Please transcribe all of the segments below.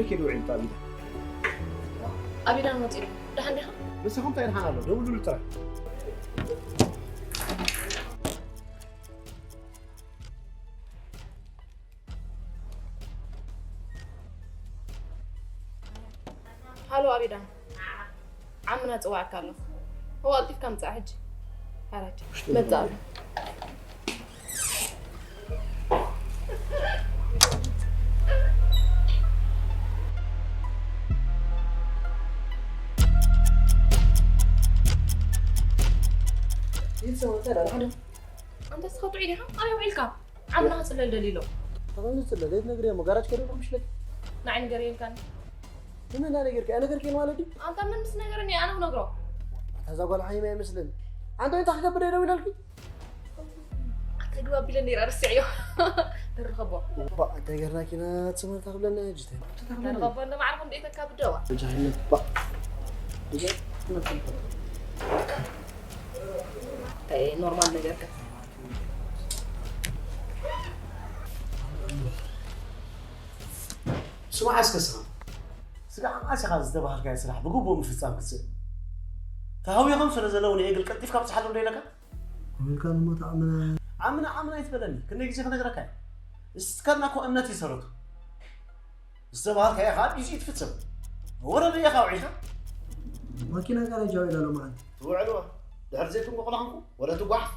ኪድ ውዒል ኣቢዳ። ኣቢዳን መፂኡ። ደሓን ዲኻ? ንስኹም እንታይ ደሓን ኣሎ? ደውሉሉ ጥራይ። ሃሎ ኣቢዳን፣ ዓምና ጽዋዕካ ኣሎ። እዋ፣ ቀልጢፍካ ምጻእ ሕጂ። ሓራጅ። መጻእ ኣሎ። ይህ ሰው እንታይ ዳር ሓደ? ኣንተ እስኻ ጥዑይ ዲኻ? ኣበይ ውዒልካ? ዓምና ክጽለል ደሊሎ። ተኸዚ ጽለል፣ የት ነግር እሞ ጋራጅ ከደሎ ምሽለክ? ንዓይ ንገር የልካን። ምን እና ነገር ከ ነገር ከ ማለት ዲ? ኣንተ ምን ምስ ነገረኒ ኣነ ክነግሮ? ኣታ እዛ ጓል ሓይማ ይመስለኒ። ኣንተ እንታይ ክገብር ደው ኢለልኪ? ኣታ ግባ ቢለ ነይራ ረስዕዮ። ተረኸቦ። ባ ኣታ ገርና ኪና ትስመር ታክብለና ሕጂ ታይ? ተረኸቦ እንደ ማዕረፍ እንደ ኢተካ ብደዋ። ጃሂነት ባ። ጃሂነት። ኣይ ኖርማል ነገር ከ ስማዕ እስከ ስኻ። ስጋዕ መዓስ ኢኻ ዝተባህልካዮ ስራሕ ብግቡእ ምፍጻም ክትስእል? ተሃዊኾም ስለ ዘለዉ ንኤግል ቀልጢፍካ ብጽሓሎም ዶ ኢለካ? ኣሜሪካ ንሞት ዓምና። ዓምና ዓምና ኣይትበለኒ። ክንደይ ግዜ ክነግረካ እየ? እዚ ትካልና እኮ እምነት እዩ ሰረቱ። ዝተባህልካዮ ኸኣ ኣብ ግዜኡ ትፍጽም። ወረ በየኻ ውዒልካ? ማኪና ጋራጅ ኣውዒላ ሎማዓንቲ። ትውዕልዋ። ድሕሪ ዘይትንቆቕላ ኾንኩ፣ ወረ ትጓሓፍ።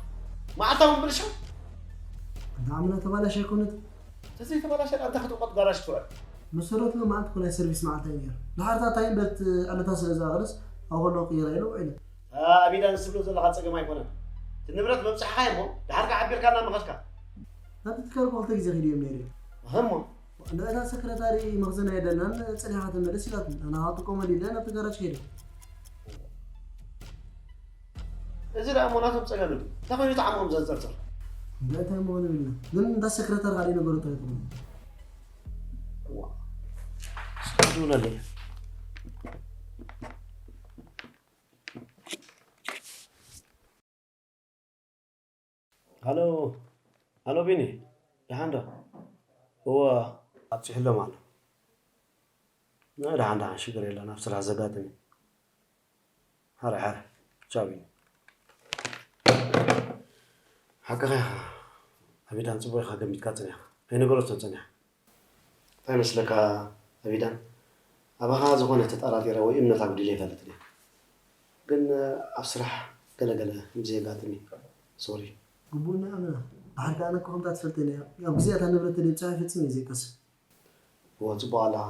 መዓልታዊ ብልሻ። እንተ ዓምና ተባላሽ ኣይኮነት። ተዘይተባላሸ ኣንታ ክትውቐጥ ጋራጅ ትውዕል። መሰረቱ መዓልቲ እኮ ናይ ሰርቪስ መዓልቲ እዩ ነይሩ። ድሓር እታ ታይም በት ዕለታ ስለ ዝኣኸለስ፣ ኣብ ከለኹ ቅይራ ኢለ ውዒለ። ኣቢዳ ንስብሎ ዘለኻ ጸገም ኣይኮነን። እቲ ንብረት መብጻሕኻ እሞ፣ ድሓር ከዓቢርካ እናመኸድካ። ናብቲ ትካል እኮ ክልተ ግዜ ከይደ እዮም ነይረ። እሞ? ንእታ ሰክረታሪ መኽዘን ኣየደልናን፣ ጸኒሓ ትመለስ ኢላትኒ። ኣነ ኸኣ ክጥቀመሉ ኢለ ናብቲ ጋራጅ ከይደ። እዚ ደኣ እሞ ናቶም ጸገም እዩ። እንታይ ኮይኑ ይጥዓሞም ዘንጸርጽር? እንታይ እንታይ ምዃኑ ይብልና። ግን እንዳ ሰክረታሪ ካልእ ነገሩ እንታይ ይኸውን? ዋ። እስኪ ደውለለይ። ሃሎ፣ ሃሎ ቢኒ፣ ደሓን ዶ? እወ፣ ኣብጺሑሎም ኣሎ። ናይ ደሓን ደሓን፣ ሽግር የለን፣ ኣብ ስራሕ ዘጋጥም እዩ። ሓረ፣ ሓረ፣ ቻው ቢኒ። ሓቅኻ ኢኻ፣ ኣቢዳን ጽቡቕ ኢኻ ገሚትካ ጸኒሕካ። ኣይነገረቶን ጸኒሓ። እንታይ ይመስለካ ኣቢዳን፣ ኣባኻ ዝኾነ ተጠራጢረ ወይ እምነት ኣጉዲለ ኣይፈልጥን እየ። ግን ኣብ ስራሕ ገለ ገለ ከምዚ የጋጥም እዩ። ሶሪ። ግቡእና ኣመና። ብሓርካ ኣነ እኮ ከምታ ትፈልጠኒ እያ። ያው ግዜያት ኣብ ንብረት ተደብጻ ፈጺመ እየ ዘይቀስን። እወ፣ ጽቡቕ ኣለኻ።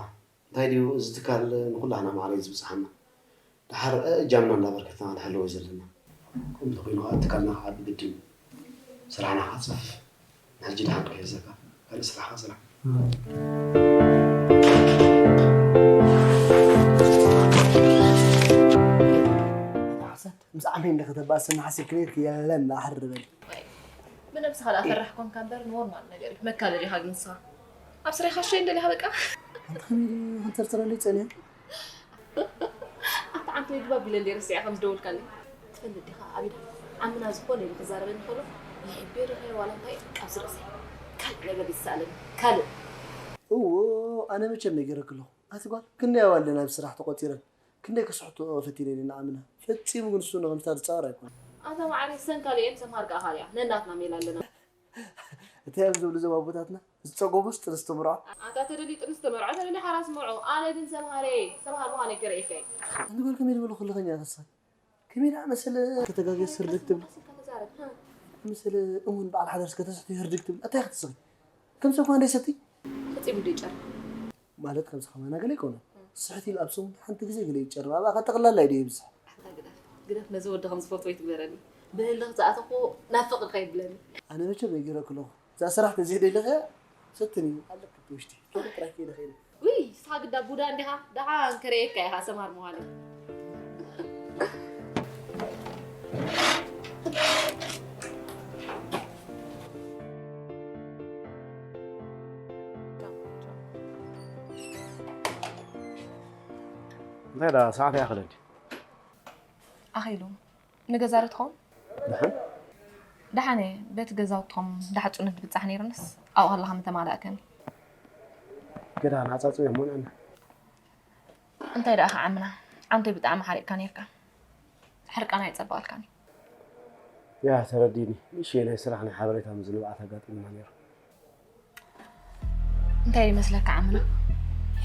እንታይ ድዩ፣ እዚ ትካል ንኹላህና ማዕረ እዩ ዝብጽሓና። ደሓር እጃምና እንዳበርከትና ንሕልዎ ዘለና። ከምዚ ኮይኑ ከዓ ትካልና ክዓቢ ግድን እዩ። ስራሕና ክዓጽፍ። ንሕጂ ደሓን ከይሕዘካ። ካልእ ስራሕ ከዓ ስራሕ። ሓሰት፣ ምስ ዓመይ እንደ ከተባእሰና ሓሲብክኒ ኢልኪ የለን፣ ኣሕርር በሊ። ብነብስኻ ደኣ ፈራሕ ኮንካ እምበር ኖርማል ነገር እዩ። መካለል ኢኻ ግን ንስኻ። ኣብ ስራይ ካሸይ እንደሊኻ በቃ። ኣንቲ ከመይ ድዩ ክንተርትረለይ ጸኒሑ? ኣታ ዓንተይ ግባ ቢለ እንደ ረሲዐ ከም ዝደወልካለይ። ትፈልጥ ዲኻ ኣቢዳ? ዓምና ዝኾነ ኢሉ ክዛረበኒ ከሎ ይሕቤ ዶ ኸይረ ዋላ እንታይ ኣብዚ ርእሰይ ካልእ ነገር ይሰኣለኒ። ካልእ። እዎ፣ ኣነ መቸም ነጊረኪ ኣለኹ። ኣቲ ጓል፣ ክንደይ ኣዋልድ ናብ ስራሕ ተቖጺረን። ክንደይ ክስሕትኦ ፈቲነ ኢለ ንዓምና። ፈጺሙ ግን እሱ ንኸምስታት ዝጻወር ኣይኮነን። ኣታ ማዕረ ሰን ካልእ እየን ሰምሃር ከኣ ካልእ እያ። ነናትና ሜላ ኣለና። እንታይ እዮም ዝብሉ እዞም ኣቦታትና? ዝጸገቡስ ጥንስቲ ምርዖ። ኣታ ተደልዩ ጥንስቲ መርዖ፣ ተደልዩ ሓራስ መርዖ። ኣነ ግን ሰምሃር እየ። ሰምሃር ምዃነይ ከርእየካ እየ። ኣንቲ ጓል ከመይ ዝበለ ኩልኸኛ ኢኻ ንስኺ? ከመይ ደኣ መሰለ ከተጋግየ ህርድግ ትብል? ኣሲልካ ተዛረብ፣ ሃ? መሰለ እውን በዓል ሓዳርስ ከተስሕትዮ ህርድግ ትብል? ኣታይ ኢኻ ትስኺ? ከም ሰብ እኳ እንዳይሰቲ? ፈጺሙ እንዶ ይጨርም። ማለት ከምዚ ከማና ገለ ኣይኮነን። ስሕት ኢሉ ኣብ ሰሙን ሓንቲ ግዜ ገለ ይጨርም። ኣብኣ ከጠቕላላ እዩ ይብዝሕ። ኣታ ግደፍ፣ ግደፍ ነዚ ወዲ ከም ዝፈትዎ ይትግበረኒ። ብህልኽ ዝኣተኹ ናብ ፍቕሪ ከየብለኒ። ኣነ መቸም ነጊረኪ ኣለኹ። እዛ ስራሕ ተዘይደሊኸያ ሰትኒ ኣለኪ ብውሽጢ። ከይደ ጥራይ ከይደ ከይደ። ውይ፣ ሳግዳ ቡዳ እንዲኻ። ደሓን ከርእየካ ኢኻ ሰምሃር ምዃነይ። እንታይ ደኣ ሰዓት ኣይኣኸለን ድዩ? ኣኺሉ። ንገዛ ዶ ትኸውን? ደሓን? ደሓን እየ። በቲ ገዛውትኹም ደሓጹ ንብጻሕ ነይሩንስ ኣብኡ ከለኻ ምተማላእከኒ። ገዳ ንዓጻጽው እዮም፣ ወንዕና። እንታይ ደኣ ዓምና? ዓምተይ ብጣዕሚ ሓሪቕካ ነርካ። ሕርቃና ኣይጸበቐልካን እዩ። ያ ተረዲኒ። ንእሽተይ ናይ ስራሕ ናይ ሓበሬታ ምዝንባዓት ኣጋጢሙና ነይሩ። እንታይ ይመስለካ ዓምና?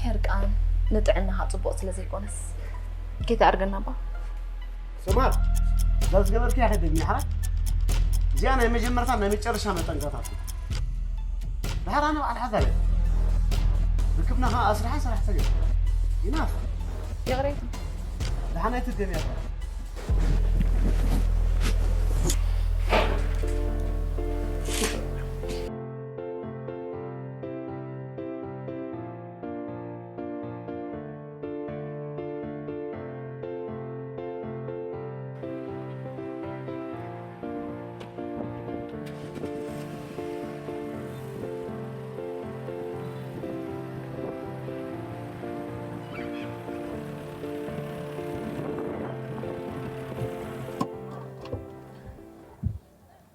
ሕርቃን ንጥዕናኻ ጽቡቕ ስለ ዘይኮነስ ከይትኣርገና እባ። ሰማር፣ እዛ ዝገበርክያ ከይደግሚ ሓራ። እዚኣ ናይ መጀመርታ ናይ መጨረሻ መጠንቀቕታ እያ። ድሓር ኣነ በዓል ሓዛር እየ። ርክብና ኸዓ ኣስራሕን ሰራሕተኛ። ኢናፍ። ይቕሬታ። ደሓን ኣይትደምያ።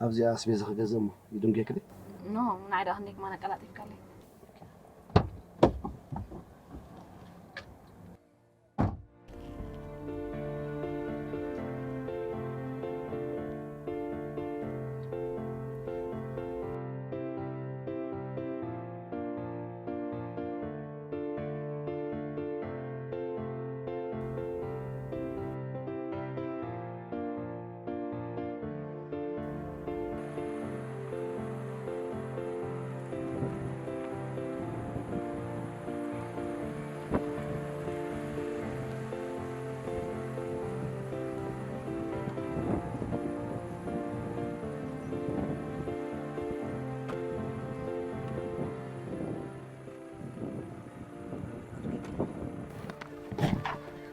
ኣብዚኣ ኣስቤዛ ክገዝእ እሞ ይድንጎየክለይ። ኖ፣ ንዓይ ደኣ ክንደይ ከማን ኣቀላጢፍካለይ።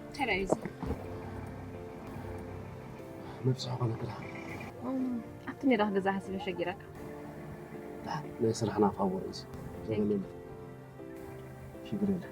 እንታይ ደኣ እዩ እዚ? መብፅሒ ኮነክላ። እም፣ ኣብቲ ሜዳ ክገዛእ ሓሲበ ሸጊረካ። ናይ ስራሕና ፋቦር እዩ። ዘበለለ ሽግር የለ።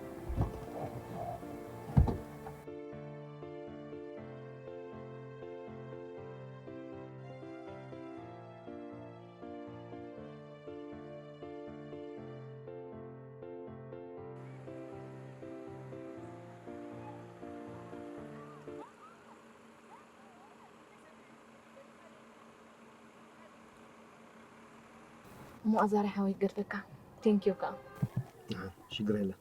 እሞ ኣዛሪ ሓወይ ገርፈካ። ቴንኪዩ ከኣ። ሽግር የለ።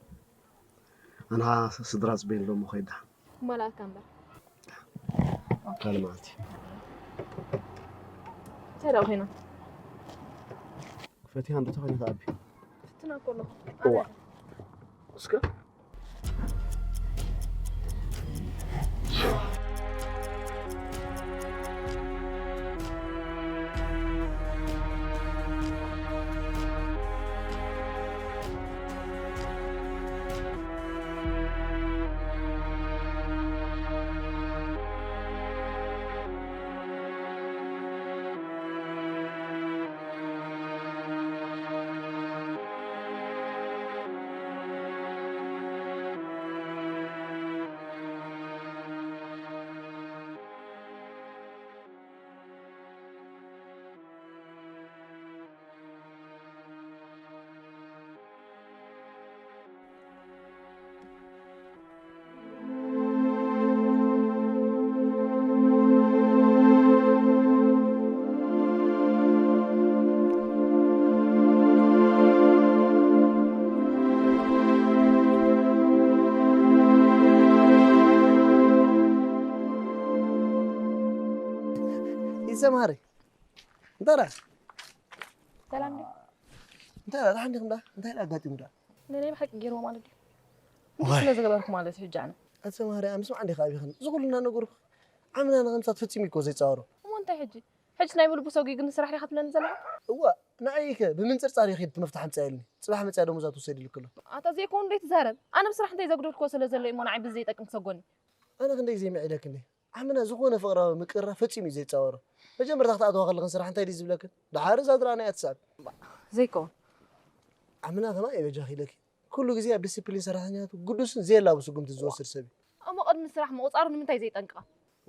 ኣና ስድራ ጽበይ ሎሞ ኸይዳ። ማላካ እምበር። ካልእ መዓልቲ። እንታይ ደኣ ኮይና? ፈቲሃ እንዶ ተኾይነ ተኣቢ። ፍትና ከሎ። እዋ። እስከ ይሰማሪ እንተራ ሰላም ዶ? እንታይ ደኣ ደሓን ዲኹም ደኣ እንታይ ደኣ ኣጋጢሙ ደኣ ነናይ ብሓቂ ገይርዎ ማለት ድዩ? ዋይ። ስለ ዝገበርኩ ማለት ሕጂ ኣነ ኣንተ ማርያም ስማዕ እንዲኻ ኣቢኽን እዚ ኩሉ እናነገርኩ ዓምና ንኸምሳት ፈጺሙ እኮ ዘይጻወሮ እሞ እንታይ ሕጂ ሕጂ ናይ ብልቡ ሰጒ ግን ስራሕ ዲኻ ትብለኒ ዘለኻ እዋ ንዓይከ ብምንጽርጻር ይኸይድ እቲ መፍትሕ ኣምጻየልኒ ጽባሕ መጽያ ደሞዛ ትውሰድ ኢልክሎ ኣታ ዘይኮን እንዴት ትዛረብ ኣነ ብስራሕ እንታይ ዘጉደልክዎ ስለ ዘሎ እሞ ንዓይ ብዘይጠቅም ትሰጎኒ ኣነ ክንደይ ዘይምዒደክኒ ዓምና ዝኾነ ፍቕራዊ ምቅርራ ፈጺሙ እዩ ዘይጻወሮ መጀመርታ ክትኣትዋ ከለኽን ስራሕ እንታይ ድዩ ዝብለክን ደሓር እዛ ድረኣና እያ ትስዕብ ዘይከውን ዓምና ከማ እየ በጃኺ ኢለኪ ኩሉ ግዜ ኣብ ዲስፕሊን ሰራሕተኛቱ ግዱስን ዘየላቡ ስጉምቲ ዝወስድ ሰብ እዩ እሞ ቅድሚ ስራሕ ምቑፃሩ ንምንታይ ዘይጠንቅቐ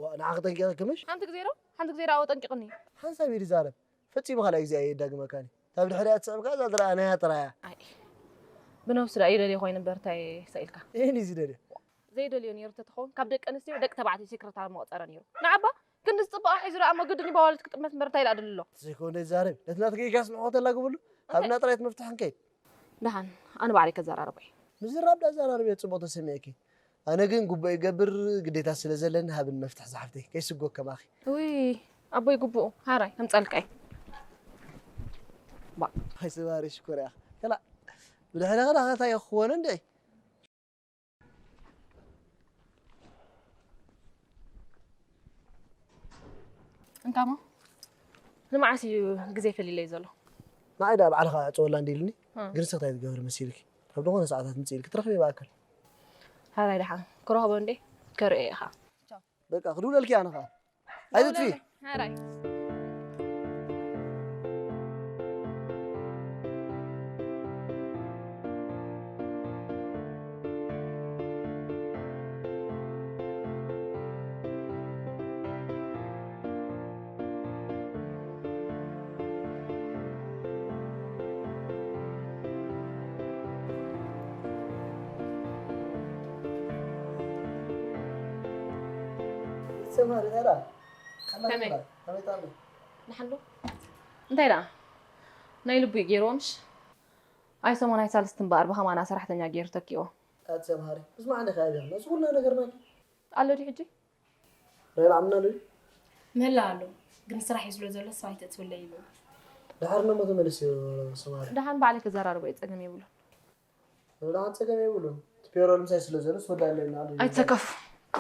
ዋ ንዓ ክጠንቂቐኪ ምሽ ሓንቲ ግዜ ዶ ሓንቲ ግዜ ዶ ኣወጠንቂቕኒ ሓንሳብ እዩ ዝዛረብ ፈጺሙ ካልኣይ ግዜ ኣየዳግመካን እዩ ካብ ድሕሪኣ ትስዕብካ እዛ ድረኣና እያ ጥራያ ኣይ ብነብሱ ዳ ይደልዮ ኮይኑ እምበር እንታይ ሰኢልካ ይህን እዩ ዝደልዮ ዘይደልዮ ነይሩ እንተትኸውን፣ ካብ ደቂ ኣንስትዮ ደቂ ተባዕትዮ ሴክረታሪ ምቐጸረ ነይሩ። ንዓባ ክንዲ ዝጽበቓ ሒዙ ደኣ እሞ ግድን እዩ ብኣዋልድ ክጥመት እምበር እንታይ ደኣ ድልሎ? ዘይኮነ ይዛረብ። ነቲ ናትኪ ኢልካስ ንዕኡ ተላጊብሉ። ሃብና ጥራይ እቲ መፍትሒ ንከይድ። ደሓን ኣነ ባዕለይ ከዘራርቦ እየ። ምዝራብ ደኣ ኣዘራርብዮ ጽቡቕ ተሰሚዕኪ። ኣነ ግን ጉቦ ይገብር ግዴታ ስለ ዘለኒ ሃብን መፍትሒ ዝሓፍተይ። ከይስጎ ከማኺ። ውይ ኣቦይ ጉቡኡ ሃራይ ከምጻልካ እየ። ባ ኣይሰባሪ ሽኮር እያ። ከላ ብድሕሪ ኸዳ ኸታ ይኽወን እንዴ? እንታሞ ንመዓስ እዩ ግዜ ፈሊለይ ዘሎ? ንዓይ ደኣ ባዕልኻ ዕጽወላ እንዲልኒ፣ እም። ግን ንስኺ እንታይ ትገብሪ መሲልኪ? ኣብ ዝኾነ ሰዓታት ምጽእ ኢልኪ ትረኽቢ ብኣካል። ሃራይ ደሓን ክረኽቦ እንዴ? ከርእዮ ኢኻ። በቃ ክድውለልኪ ኣነ ኸኣ። ኣይትጥፊ። ሃራይ። ሰማሪ፣ ሄራ። ከመይ? ከመይ ትኣምን? ደሓን ዶ? እንታይ ደኣ? ናይ ልቡ እዩ ገይርዎ ምሽ? ኣይ ሰሞን ኣይ ሳልስቲ እምበኣር ብኸማና ሰራሕተኛ ገይሩ ተኪእዎ። ኣቲ ሰምሃሪ፣ ምስ መዓንዲ ከ ኣቢኽና? እዚ ኩልና ነገርናኪ። ኣሎ ድዩ ሕጂ? ራይል ዓምና ኣሎ ድዩ? ምህላ ኣሎ፣ ግን ስራሕ እዩ ስለ ዘሎ ሰብ ኣይተእትውለይ ይብሉ። ደሓር ነሞ ተመለስዮ ሰምሃሪ። ደሓን ባዕለይ ከዘራርቦ እየ፣ ጸገም የብሉን። ንብልዓን ጸገም የብሉን። እቲ ፔሮል ምሳይ ስለ ዘሎ ስወዳ ኣለና ኣሎ። ኣይትሰከፉ።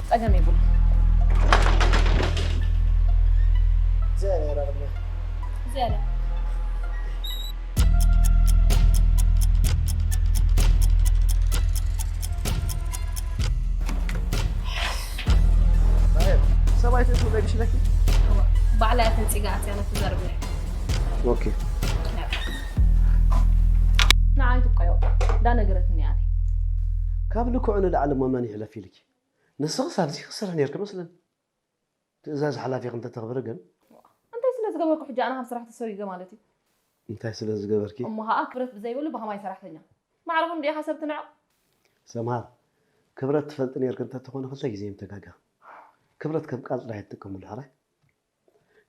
ጸገም የብሉን። ዝያዳ ይራቕብና። ዝያዳ። ሰብኣይ ትእትው ለግሽ ለኪ? እዋ፣ ባዕላ እያ ተንጺጋ ኣትያ ናት ትዛረብ ነያ። ኦኬ። ንዓይ ትቆዮ፣ እንዳነገረትኒ እያ ኣትያ። ካብ ልክዑ ንላዕሊ እሞ መን ይሕለፍ ኢልኪ? ንስኽስ ኣብዚ ክስርሕ ነይርኪ መስለኒ። ትእዛዝ ሓላፊኺ እንተተኽብሪ ግን? እንታይ ስለ ዝገበርኩ ሕጂ ኣነ ካብ ስራሕ ተሰሪገ ማለት እዩ? እንታይ ስለ ዝገበርኪ? እሞ ኸኣ ክብረት ብዘይብሉ ብኸማይ ሰራሕተኛ? ማዕረ ክንዲ ኢኻ ሰብ ትንዕቕ? ሰምሃር፣ ክብረት ትፈልጢ ነይርኪ እንተትኾኒ ክልተ ግዜ እዮም ተጋገ። ክብረት ከም ቃል ጥራይ እትጥቀምሉ ሕራይ።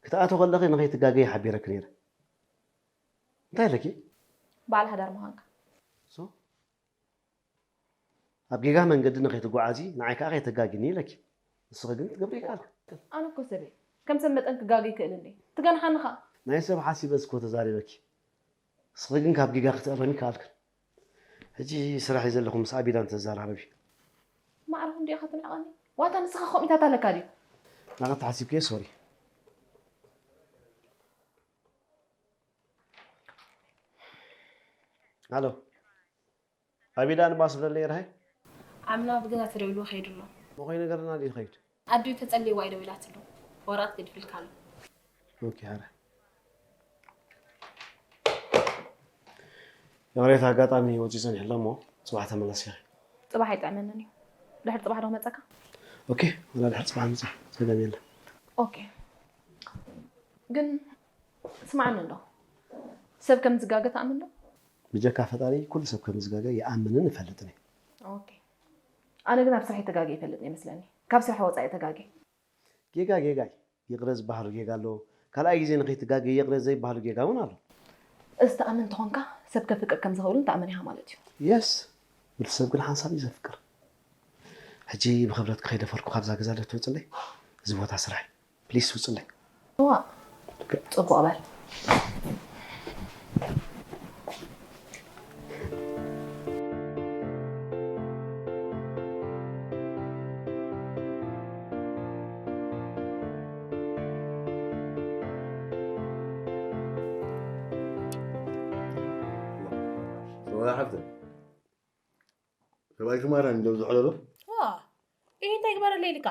ክትኣትዊ ከለኺ ንኸይትጋገዪ ሓቢረኪ ነይረ። እንታይ ኣለኪ? በዓል ሓዳር ምዃንካ። ሶ? ኣብ ጌጋ መንገዲ ንኸይትጓዓዚ ንዓይ ከኣ ከይተጋግኒ ኢለኪ። ንስኺ ግን ክትገብሪ ይከኣልኪ። ኣነ እኮ ሰብ እየ። ከም ሰብ መጠን ክጋገ ይክእል እንዴ? ትገንሓኒ ኸኣ። ናይ ሰብ ሓሲበ እስኮ ተዛሪበኪ። ንስኺ ግን ካብ ጌጋ ክትእረሚ ይከኣልክን። ሕጂ ስራሕ እዩ ዘለኹ፣ ምስ ኣቢዳን ተዘራረቢ። ማዕረ ክንዲ ኢኻ ትንዕቐኒ? ዋታ ንስኻ ኮሚታት ኣለካ ድዩ? ናቐ ተሓሲብኪ እየ፣ ሶሪ። ኣሎ። ኣቢዳን ባስ ብለለይ ርሃይ? ዓምና ብገዛ ተደውሉ ከይዱ ኣሎ። መኾይ ነገርና ድዩ ከይድ? ኣዲኡ ተጸልይዋ እዩ ደዊላትሉ። ወረቐት ገዲፍልካ ኣሎ። ኦኬ፣ ሃረ። ይቕሬታ፣ ኣጋጣሚ ወፂ ጸኒሕ ኣሎ እሞ፣ ጽባሕ ተመለስ ኢኺ። ጽባሕ ኣይጥዕመንን እዩ። ድሕሪ ጽባሕ ዶ መጸካ? ኦኬ፣ ወላ ድሕሪ ጽባሕ ምጸ፣ ጸገም የለን። ኦኬ። ግን ስማዕኒ እንዶ፣ ሰብ ከም ዝጋገ ትኣምን ዶ? ብጀካ ፈጣሪ ኩሉ ሰብ ከም ዝጋገ ይኣምንን እፈልጥን እየ። ኦኬ። ኣነ ግን ኣብ ስራሕ ተጋገ ይፈልጥ ይመስለኒ። ካብ ስራሕ ወጻኢ ተጋገ። ጌጋ ጌጋ እዩ። ይቕረ ዝበሃሉ ጌጋ ኣሎ። ካልኣይ ግዜ ንኸይትጋገ ይቕረ ዘይበሃሉ ጌጋ እውን ኣሎ። እዚ ትኣምን እንተኾንካ ሰብ ከፍቅር ከም ዝኽእልን ትኣምን ኢኻ ማለት እዩ። የስ፣ ብልቲ ሰብ ግን ሓንሳብ እዩ ዘፍቅር። ሕጂ ብኽብረት ከይደፈርኩ ካብዛ ገዛ ዶ ትወፅለይ? እዚ ቦታ ስራሕ እዩ። ፕሊስ ውፅለይ። እዋ፣ ጽቡቕ በል። ሰብኣይ ሽማራ እንደው ዝሕለሎ? ዋ፣ ይሄ እንታይ ግበረለይ ኢልካ?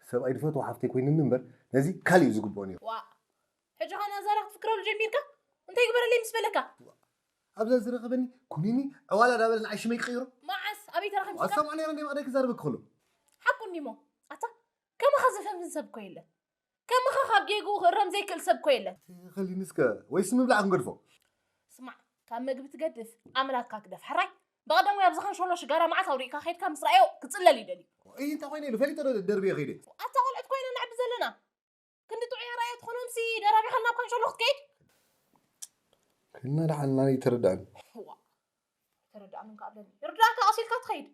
ሰብኣይ ድፈትዎ ሓፍተይ ኮይኑኒ እምበር፣ ነዚ ካልእ እዩ ዝግብኦ ነይሩ። ዋ፣ ሕጂ ኸ ናዛርያ ክትፍክረሉ ጀሚርካ? እንታይ ግበረለይ ምስ በለካ? ኣብዛ ዝረኸበኒ ኩኒኒ ዕዋላ ዳበለ ንዓይ ሽመይ ክቕይሮ? መዓስ? ኣበይ ተራኺብካ? ኣሰማዕ ነይረ እንደ መቕደይ ክዛረበኪ ከሎ። ሓቁ እኒሞ። ኣታ፣ ከማኻ ዝፈንፍን ሰብ እኮ የለን። ከማኻ ካብ ጌግኡ ክእረም ዘይክእል ሰብ እኮ የለን። ተኸሊኒ እስከ፣ ወይስ ምብላዕ ክንገድፎ? ስማዕ፣ ካብ መግቢ ትገድፍ፣ ኣምላክካ ግደፍ። ሕራይ፣ ብቐደም ወይ ኣብዚ ካንሸሎ ሽጋራ መዓት ኣውሪእካ ከይድካ ምስ ረኣዮ ክጽለል ይደሊ። እይ እንታይ ኮይነ ኢሉ ፈሊጠ ዶ ደርብዮ ከይደ? ኣታ ቆልዑት ኮይና ነዕቢ ዘለና። ክንዲ ጥዑይ ኣርኣያ ትኾኖምሲ ደራቢኻ ናብ ካንሸሎ ክትከይድ? ክልና ደሓን ናበይ ተረዳእኒ። ዋ ተረዳእኒ እንካ ኣብለኒ። ይርዳእካ ቀሲልካ ትኸይድ።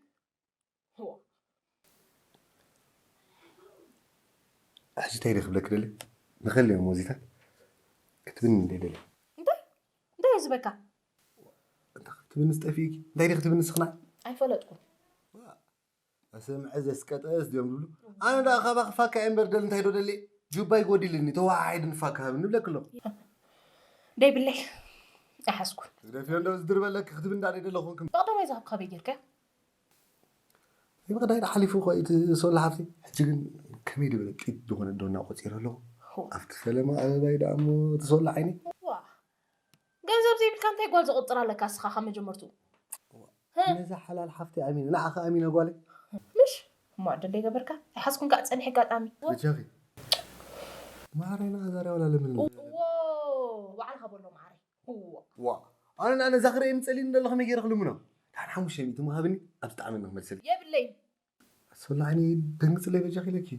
ዋ ሕጂ እንታይ ኢለ ክብለክ ደለ ንኸልዮም ወዚታት ክትብኒ እንደ ደለ እንታይ እንታይ እዩ ዝበካ? እንታይ ክትብኒ ዝጠፊእኪ እንታይ ኢለ ክትብኒ ስኽና ኣይፈለጥኩን። ኣሰምዐ ዘስቀጠስ ድዮም ዝብሉ ኣነ ደኣ ካባ ክፋካ እየ እምበር ደል እንታይ ዶ ደልየ ጁባይ ጎዲልኒ ተወሓሒድ ንፋካ ሃብኒ ንብለክ ኣለኹ ደይብለይ ኣይሓዝኩን። ግደፍዮ እንዶ ዝድርበለክ ክትብ እንዳደ ደለኹ ክም ብቐዳማይ ዝሃብካ በይ ጌርካ ብቐዳይ ሓሊፉ እኮ እዩ እቲ ሶላ ሓፍቲ ሕጂ ግን ከመይ ድበለ ቂት ዝኾነ ዶና ቆፂረ ኣለኹ ኣብቲ ፈለማ ኣበባይ ደኣ እሞ እቲ ሶላ ዓይኒ ዋ ገንዘብ ዘይብልካ እንታይ ጓል ዘቑጽር ኣለካ እስኻ ካብ መጀመርትኡ? ነዛ ሓላል ሓፍተይ ኣሚነ ንዓኺ ኣሚነ ጓለይ። ምሽ እሞ ዕድል ዘይገበርካ ኣይሓዝኩን ከኣ ጸኒሐ ኣጋጣሚ። በጃኺ ማዕረይ ንኣዛርያ ዋላ ለምልም። እዎ ባዕልኻ በሎ ማዕረይ። እዎ ዋ ኣነ ንኣነ እዛ ክርእየኒ ጸሊኒ ዘሎ ከመይ ገይረ ክልምኖ? ድሓን ሓሙሽተ ሚእቲ እሞ ሃብኒ ኣብ ዝጠዓመኒ ክመልሰልኪ። የብለይን ሶላኒ ደንግጽለይ በጃኺ ኢለኪ።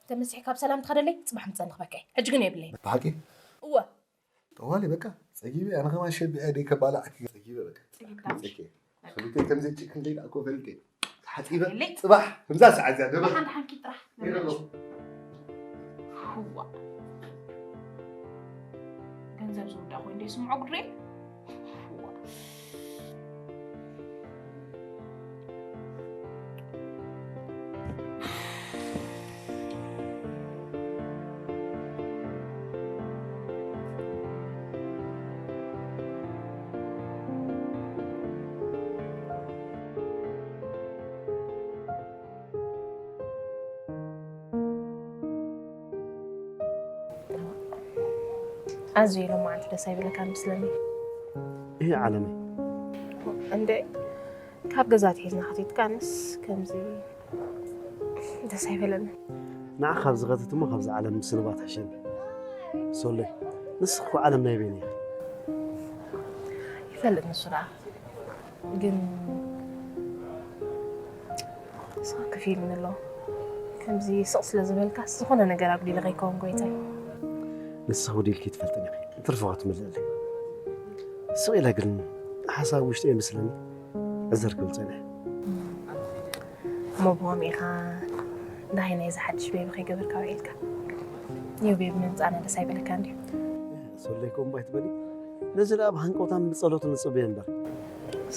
ተመሲሕካ ብሰላም ትኸደለይ ጽባሕ ምጸ ንኽበካ ሕጂ ግን የብለይን በሓቂ እወ ጠዋሊ በቃ ጸጊበ ኣነ ከማን ሸቢዐ ደይ ከባላዓኪ ጸጊበ በቃ ጸጊብካ ሰብተይ ከምዚ ጭክ እንተይ ደኣ ኮፈልቴ ተሓጺበ ጽባሕ ከምዛ ሰዓት እዚኣ ደበ ሓንቲ ሓንቲ ጥራሕ ዋ ገንዘብ ዝውዳ ኮይኑ ዶ ይስምዖ ጉድሬ ኣዝዩ ሎማዓንቲ ደስ ኣይብለካን ምስለኒ። እህ ዓለመይ። እንደ ካብ ገዛ ትሒዝና ከቲትካንስ ከምዚ ደስ ኣይበለኒ። ንዓ ካብ ዝኸትት እሞ ካብዚ ዓለም ምስንባት ሕሸኒ። ሶለይ፣ ንስኺ እኮ ዓለም ናይ በይን ኢኺ። ይፈልጥ ንሱ ደኣ ግን ንስኻ ክፍ ኢልኒ ኣሎ። ከምዚ ስቕ ስለ ዝበልካስ ዝኾነ ነገር ኣጉዲለ ከይከውን ጎይታይ። ንስኺ ጉዲልኪ ኣይትፈልጥን ኢኺ። ትርፊ ክትምልእለይ። ስቕ ኢለ ግን ሓሳብ ውሽጢ ኣይመስለኒ። ዕዝር ክብል ጸኒሐ። እሞ ብኸምኡ ኢኻ ዳሃይ ናይዚ ሓድሽ ቤቢ ከይገበርካ ውዒልካ? ኒው ቤቢ ምምጻእና ደስ ኣይበለካን ድዩ? ሶለይ ከምኡ ኣይትበሊ። ነዚ ደኣ ብሃንቀውታን ብጸሎትን ንጽበዮ እምበር።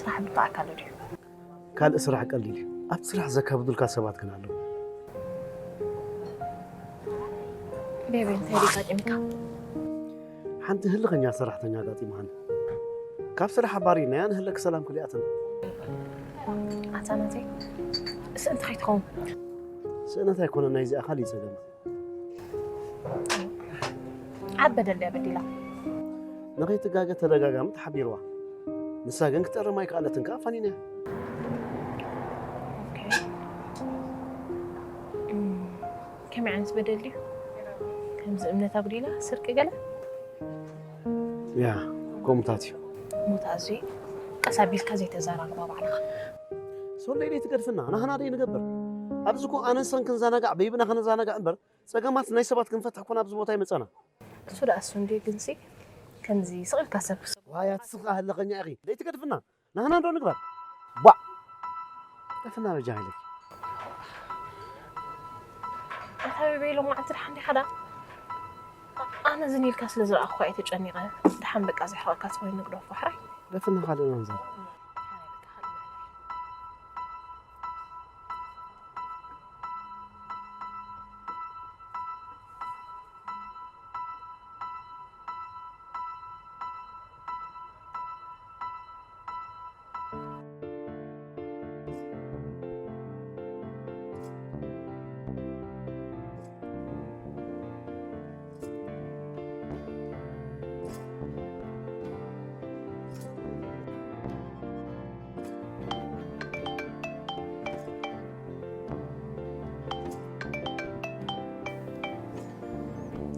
ስራሕ ብጣዕካ ኣሎ ድዩ? ካልእ ስራሕ ቀሊል እዩ። ኣብቲ ስራሕ ዘካብዱልካ ሰባት ግን ኣለዉ። ቤቢ እንታይ ድዩ ኣጋጢምካ? ሓንቲ ህልኸኛ ሰራሕተኛ ኣጋጢማኒ። ካብ ስራሕ ኣባሪናያ ንህለክ ሰላም ክልኣትና። ኣታ ናተይ ስእንቲ ከይትኸውን። ስእነት ኣይኮነን ናይዚኣ ካልእ ጸገም። ዓብ በደል ድያ በዲላ። ንኸይትጋገ ተደጋጋሚ ተሓቢርዋ። ንሳ ግን ክትእርም ኣይከኣለትን ከኣ ፈኒንያ። ከመይ ዓይነት በደል ድዩ? ከምዚ እምነት ኣጉዲላ ስርቂ ገለ? ያ ከምኡታት እዩ። ሞት ኣዙ ቀስ ኣቢልካ ዘይተዘራርባ ባዕልኻ። ሶለይ ደይ ትገድፍና ናህና ደይ ንገብር። ኣብዚ እኮ ኣነን ሰን ክንዘናጋዕ በይብና ክንዘናጋዕ እምበር ጸገማት ናይ ሰባት ክንፈትሕ ኮና ኣብዚ ቦታ ይመጸና። እሱ ደኣ እሱ እንድዩ ግንሲ ከምዚ ስቕ ኢልካ ሰብ ክሰብ ዋይ ኣትስኻ ህለኸኛ ኢኺ ደይ ትገድፍና። ናህና እንዶ ንግበር። ቧዕ! ጠፍና በጃ ኢለኪ። ኣታ ቤቤ ሎማዓንቲ ደሓን ዲኻ ደኣ? ኣነ ዝን ኢልካ ስለ ዝረኣኹኻ እየ ተጨኒቐ። ደሓን በቃ ዘሕረቐካ ተኾይኑ ንግደፎ ሕራይ። ደፍና ካልእ ኢና ንዛረብ።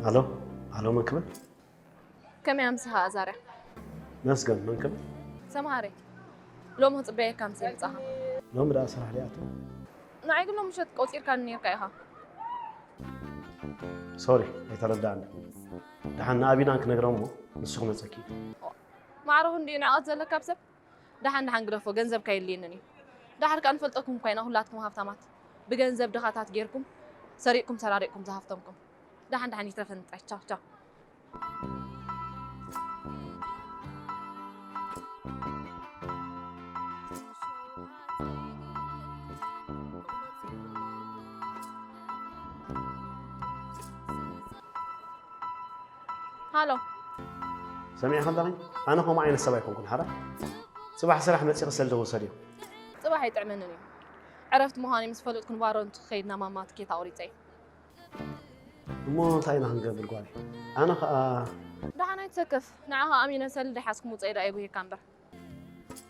ኣሎ ኣሎ መክብብ ከመይ ኣምስኻ ኣዛርያ? መስገን መን ከም? ሰምሃረይ። ሎሚ ክጽበየካ ምስ ምጻኻ። ሎሚ ደኣ ስራሕ ድኣ ኣትዎ? ንዓይ ግን ሎሚ ምሸት ቆጺርካኒ ነይርካ ኢኻ። ሶሪ፣ ኣይተረዳእኒ። ደሓን ንኣቢናን ክነግራ እሞ ንሱ ክመጸኪ እዩ። ማዕረ ክንድኡ ንዕቐት ዘለካ ኣብ ሰብ? ደሓን ደሓን ግደፎ፣ ገንዘብካ የድልየንን እዩ። ደሓር ከኣ ንፈልጠኩም እኳ ኢና ኩላትኩም ሃብታማት። ብገንዘብ ድኻታት ጌርኩም፣ ሰሪቕኩም ሰራሪቕኩም ዝሃፍተምኩም። ደሓን ደሓን ይትረፈኒ ጥራይ። ቻው ቻው። ሃሎ። ሰሚዕኺ ኣለኺ? ኣነ ከምኡ ዓይነት ሰብ ኣይኮንኩን ሓራ። ጽባሕ ስራሕ መጺኺ ሰልዲ ክውሰድ እዩ። ጽባሕ ኣይጥዕመንን እዩ። ዕረፍቲ ምዃነይ ምስ ፈለጥኩ ንባሮ እንትኸይድ ናብ ማማ ትኬት ኣቑሪጸ እየ። እሞ እንታይ ኢና ክንገብር ጓለይ? ኣነ ኸኣ ደሓን ኣይትሰከፍ። ንዓኻ ኣሚነ ሰልዲ ሓዝኩ ምውጸይ ደኣ የጉህየካ እምበር።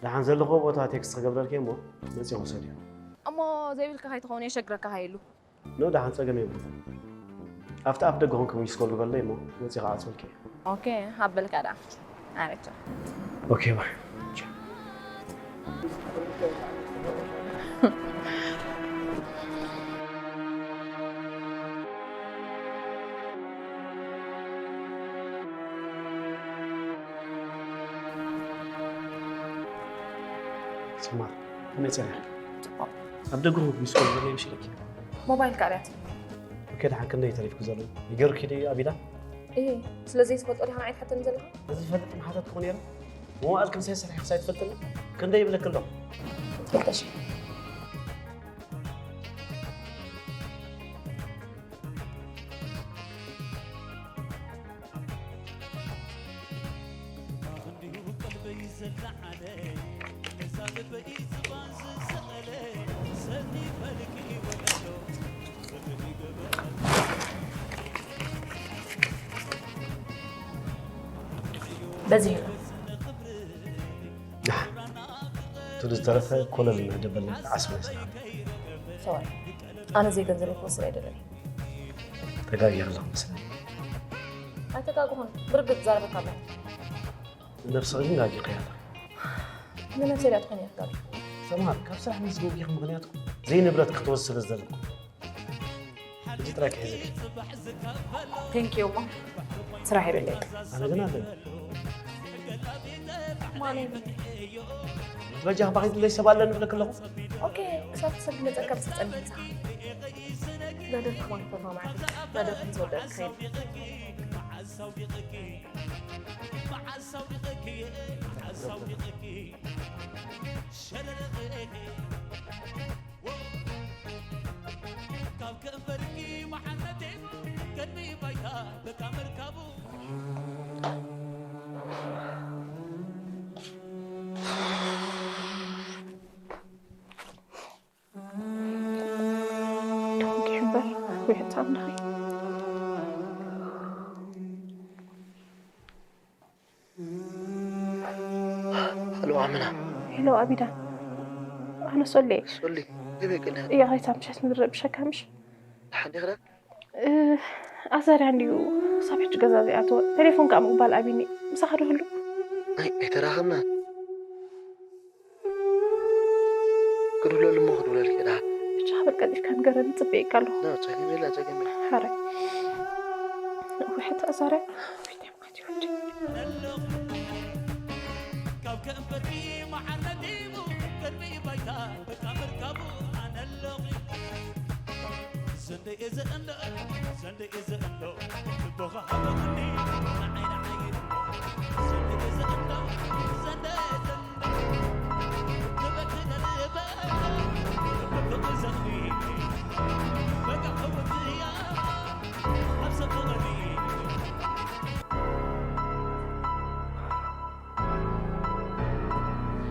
ደሓን ዘለኽዎ ቦታ ቴክስት ክገብረልኪ እሞ መጺኺ ውሰድዮ። እሞ ዘይብልካ ከይትኸውን የሸግረካ ሃይሉ። ኖ ደሓን ጸገም የብሉ። ኣብቲ ኣፍ ደገ ኮንክ ሚስ ኮል ግበረለይ እሞ መጺኺ ክዓጽወልኪ እየ። ኦኬ፣ ሃበልካ ደኣ። ኣረቻ። ኦኬ፣ ባይ። ስማር፣ ከመይ ጸኒሐ? ጽቡቕ። ኣብ ደገ ኮንክ ሚስ ኮል ግበረለይ ምሽ ኢለኪ። ሞባይል ቃርያት። ኦኬ፣ ደሓን ክንደይ ተሪፍኩ ዘሎ? ይገርኪ ድዩ ኣቢዳ? እየ፣ ስለ ዘይትፈልጦ ዲኻ ንዓይ ትሓተኒ ዘለኻ? እዚ ዝፈልጥ ምሓተት ክኾን ነይሩ? መዋእል ክንሰይ ሰሪሕክስ ኣይትፈልጥን? ክንደይ ይብለኪ ኣለኹ? ክልተ ሽሕ። በዚሑ። ደሓን። እቲ ዝተረፈ ኮለል እናደበልና ክዓስብ ናይ ሰላም። ሰብኣይ፣ ኣነ ዘይገንዘበይ ክወስድ ኣይደለኒ። ተጋግየ ኣለኹ መስለኒ። ኣይተጋግኹን፣ ብርግጽ ዛረበካ ኣለኹ። ንነብስኺ ግን ጋጊኺ ኣለኺ። ንነብሰይ ድኣ ትኾን እያ ትጋጊ። ሰምሃር፣ ካብ ስራሕ ምስ ጎጊኺ ምኽንያት እኮ ዘይንብረት ክትወስድ ዘለኩ። ሕጂ ጥራይ ክሕዘኪ። ቴንክ ዩ እሞ ስራሕ የብለይ። ኣነ ግን ኣለኒ። ማን እዩ? በጃ ባኺ ድለይ ሰብ ኣለኒ ብለክ ኣለኹ። ኦኬ፣ ክሳብ ሰብ መጸካ ብዝጸንሕ ምሳኻ። ናደርክ ማን ፈማ ማለት ናደርክ ዝወደድ ከይድ። ደንጊ እምበር፣ ወይ ህጻን ደኺ። ሃሎ ኣመና። ሄሎ ኣቢዳ። ኣነ ሶሌ። ሶሌ፣ ከመይ ቀኒኻ? እያ፣ ኸይታ ምሸት ንረብሸካ ምሽ? ደሓን ዲኻ? እ፣ ኣዛርያ እንድዩ ክሳብ ሕጂ ገዛ ዘይኣተወ። ቴሌፎን ከኣ ምቕባል ኣቢኒ። ምሳኻ ዶ ህሉ? ኣይ፣ ኣይተራኸብናን። ክድውለሉ እሞ ክድውለልኪ እየ ደሓን። ብቻ በል ቀልጢፍካ ንገረኒ፣ ጽበየካ ኣለኹ። ኖ፣ ጸገም የለን፣ ጸገም የለን። ሓራይ። ውሕት ኣዛርያ። ካብ ከንፈርኪ መዓር ነዲቡ፣ ቅድሚ ባይታ በቃ ምርካቡ ኣነ ኣለኹ። ዘንደ እየ ዘእንዶ፣ ዘንደ እየ ዘእንዶ፣ ልቦኻ ሃበኒ፣ ንዓይ ንዓይ እየ እሞ። ዘንደ እየ ዘእንዶ፣ ዘንደ እየ ዘእንዶ፣ ልበኪ ነልበ፣ ልበኪ ዘኽሪ፣ በቃ ከውትያ፣ ኣብ ሰብ ፍቕሪ።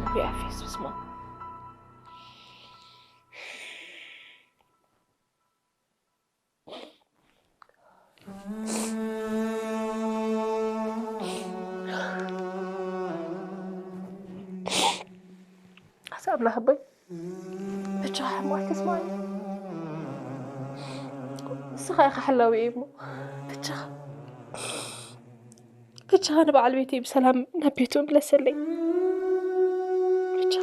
We are face to small. ኣቲ ኣምላኽ ኣቦይ፣ ብቻ ሕማቕ ተስማኒ። ንስኻ ኢኻ ሓላዊ እሞ፣ ብቻ፣ ብቻ ንበዓል ቤተይ ብሰላም ናብ ቤቱ ምለሰለይ። ብቻ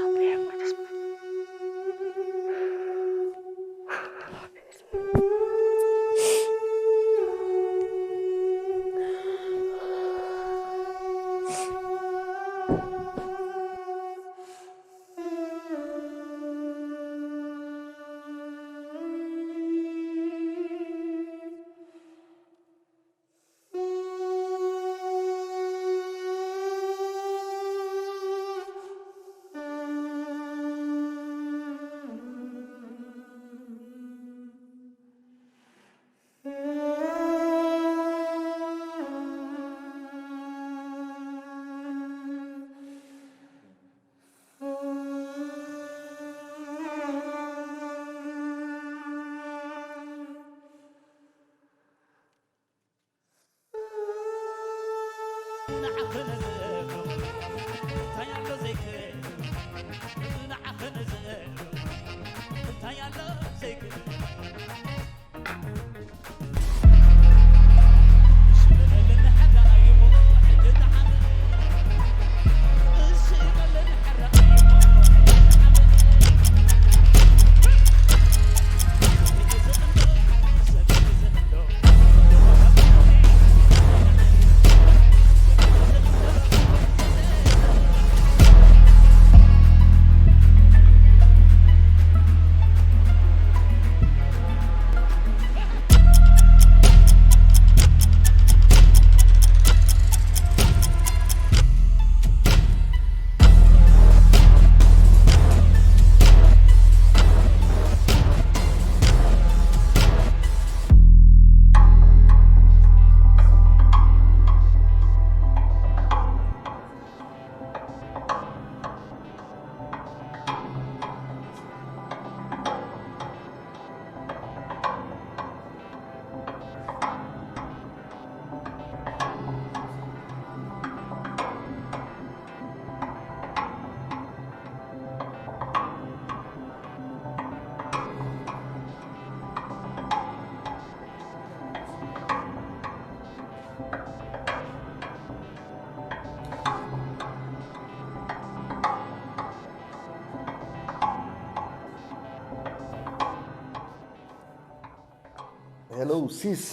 ሄሎ ሲስ፣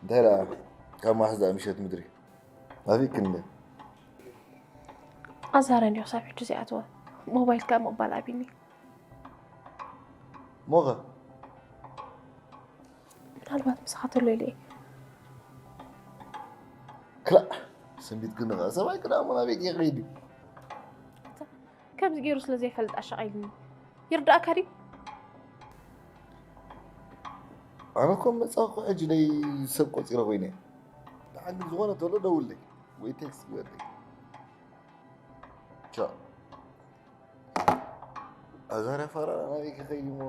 እንታይ ደኣ ካብ ማሕዛ ምሸት ምድሪ ኣበይ ክንደ? ኣዛረ እንዲዮ ክሳብ ሕጂ ዘይኣተወ፣ ሞባይል ከኣ ምቕባል ኣቢኒ። ሞኸ ምናልባት ምሳኻ ተሎ ኢለ እየ። ክላእ፣ ስንቢት ግን ንኸ ሰብኣይ ክዳሞ ናበይ ከይኸይድ እዩ? ከምዚ ገይሩ ስለ ዘይፈልጥ ኣሻቒልኒ። ይርዳእካ ድዩ? ኣነ እኮ መጻኹ ሕጂ ደይ ሰብ ቆጺረ ኮይነ። ደሓን ግን ዝኾነ ተሎ ደውለይ ወይ ቴክስት ግበረለይ። ቻው። ኣዛርያ ፋራ ናበይ ክኸይድ እሞ?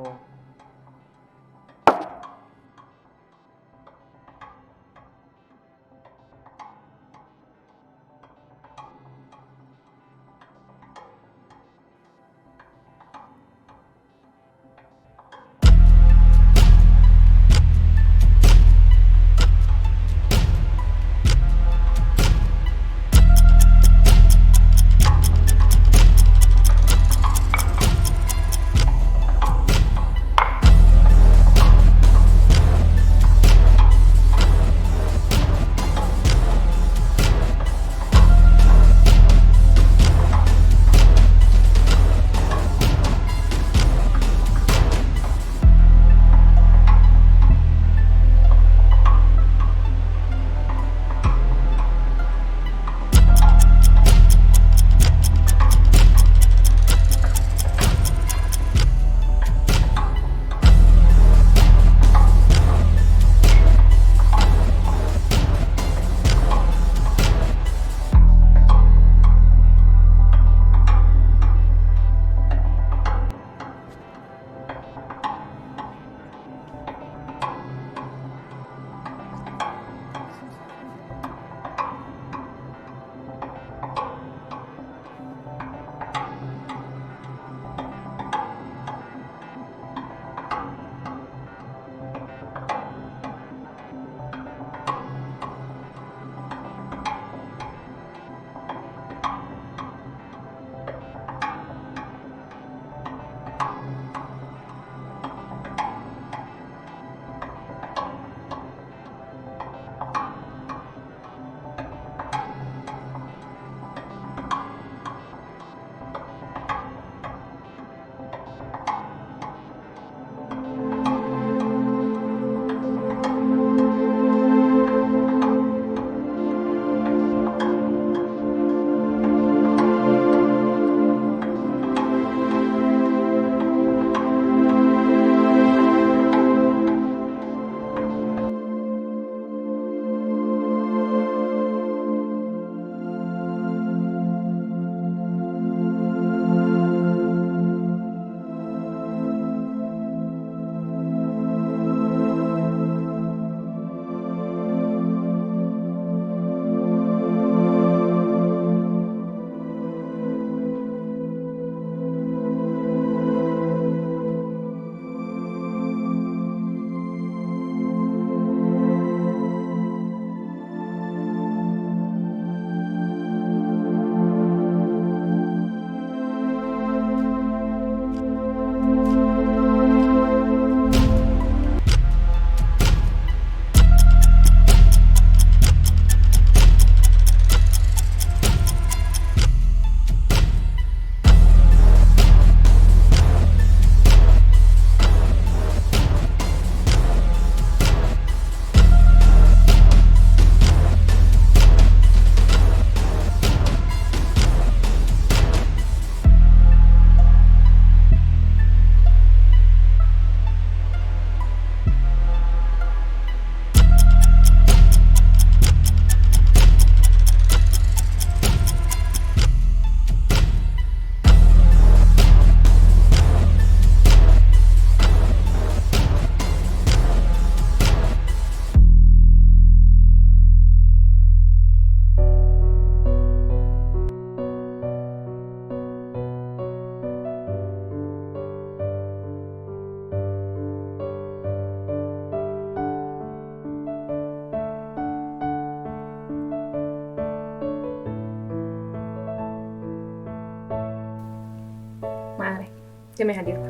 ከመይ ሓዲርካ?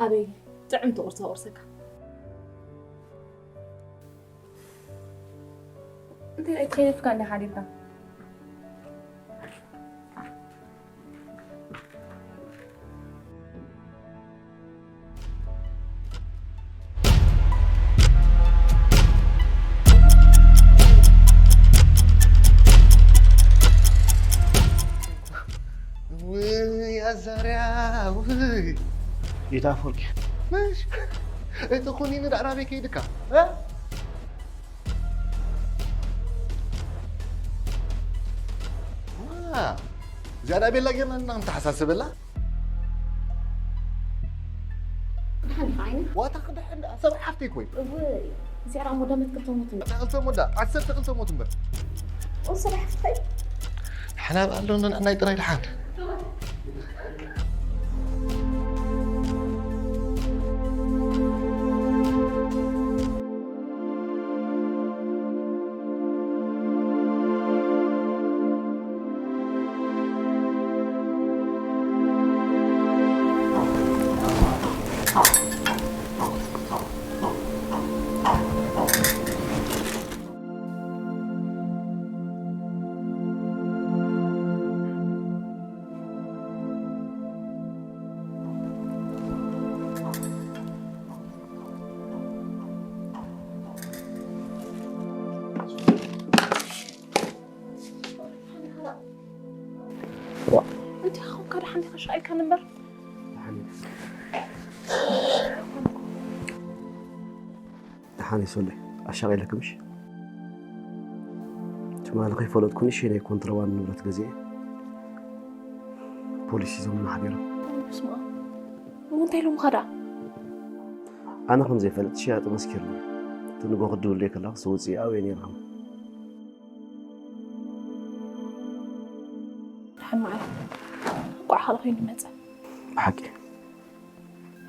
ኣበይ ጥዕምቲ ቁርሲ ቁርስካ? እንታይ ኣይተኸይነፍካ እንዳ ሓዲርካ? ውይ ኣዛርያ ውይ። ጌታ ኣፈወርቂ። ምሽ እቲ ኩኒን ዳዕራቤ ከይድካ እ? ዋ፣ ዝያዳ ቤላ ጌርና እና ንተሓሳስበላ። ደሓን ዲኻ ዓይኒ? ዋታ ክድሕን ደኣ ሰብኣይ ሓፍተይ ኮይ። እወ፣ እዚኣ ደኣ ሞዳ መትከል ተሞት እምበር። ዓሰርተ ክልተ ሞት። ዓሰርተ ክልተ ሞት እምበር። ቁርሲ ደሓን ትኸይድ? ንሕና በኣሎ ንዕናይ ጥራይ ደሓን። ዋ። እንታይ ኾንካ ደሓን ዲኻ? ሻይካን እምበር። ደሓን እየ። ደሓን እየ ሶለይ። ኣሻቒለኪ ምሽ? ትማሊ ከይፈለጥኩ ንእሽተይ ናይ ኮንትሮባንድ ንብረት ገዚኤ ፖሊስ ሒዞምና ሓዲሮም። በስመ ኣብ። እሞ እንታይ ኢሎምኻ ደኣ? ኣነ ከም ዘይፈለጥ ሸያጢ መስኪርኒ። እቲ ንግሆ ክትድውለይ ከለኻ ውፅኢ ኣብየ ነይርካ። ደሓን መዓረ። እንቋዕ ካልእ ኮይኑ መጸ። ብሓቂ።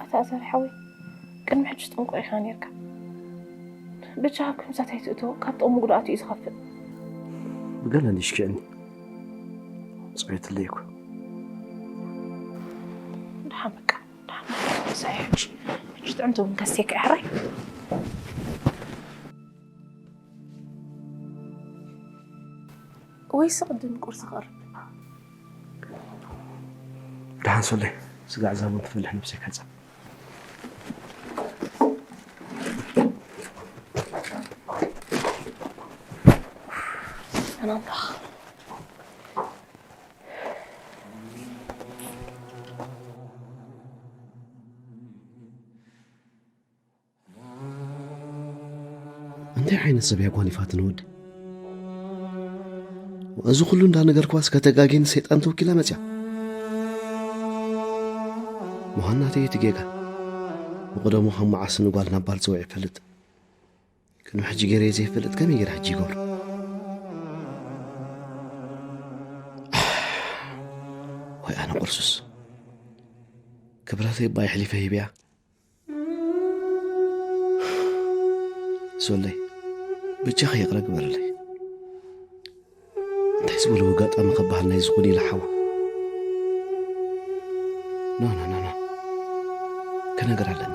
ኣታ ኣዛሪ ሓወይ፣ ቅድሚ ሕጂ ጥንቁቕ ኢኻ ነይርካ። ብቻ ኣብ ከምዛት ኣይትእቶ፣ ካብ ጥቕሚ ጉድኣቱ እዩ ዝኸፍእ። ብገለ እንዲሽ ክዕኒ። ጽሬት ኣለይኩ። ደሓን በቃ፣ ደሓን። ምሳይ ሕጂ፣ ሕጂ ጥዕምቲ እውን ከስቴካ እያ ሕራይ። ወይስ ቅድም ቁርሲ ክቐርብ? ደሓን ሶለይ፣ ስጋዕ ዛቡን ትፈልሕ ነብሰይ ካጻ። ኣነ ኣምላኽ። እንታይ ዓይነት ሰብ እያ ጓኒፋትኒ ወዲ? እዚ ኩሉ እንዳነገርኳስ ከተጋግየኒ ሰይጣን ተወኪላ መጽያ። ምዃን ናተይ እቲ ጌጋ። ብቐደሙ ካብ መዓስ ንጓል ናብ ባል ጸዊዐ ይፈልጥ? ቅድሚ ሕጂ ገይረዮ ዘይፈልጥ ከመይ ገይረ ሕጂ ይገብሮ? ወይ ኣነ ቁርሱስ። ክብረተይ እባ የሕሊፈ ሂበያ። ሶለይ፣ በጃኺ ይቕረ ግበርለይ። እንታይ ዝበለ ኣጋጣሚ ከበሃል ናይዚ ኩን ኢለ ሓዋ። ኖ፣ ኖ፣ ኖ፣ ኖ። ክነግር ኣለኒ።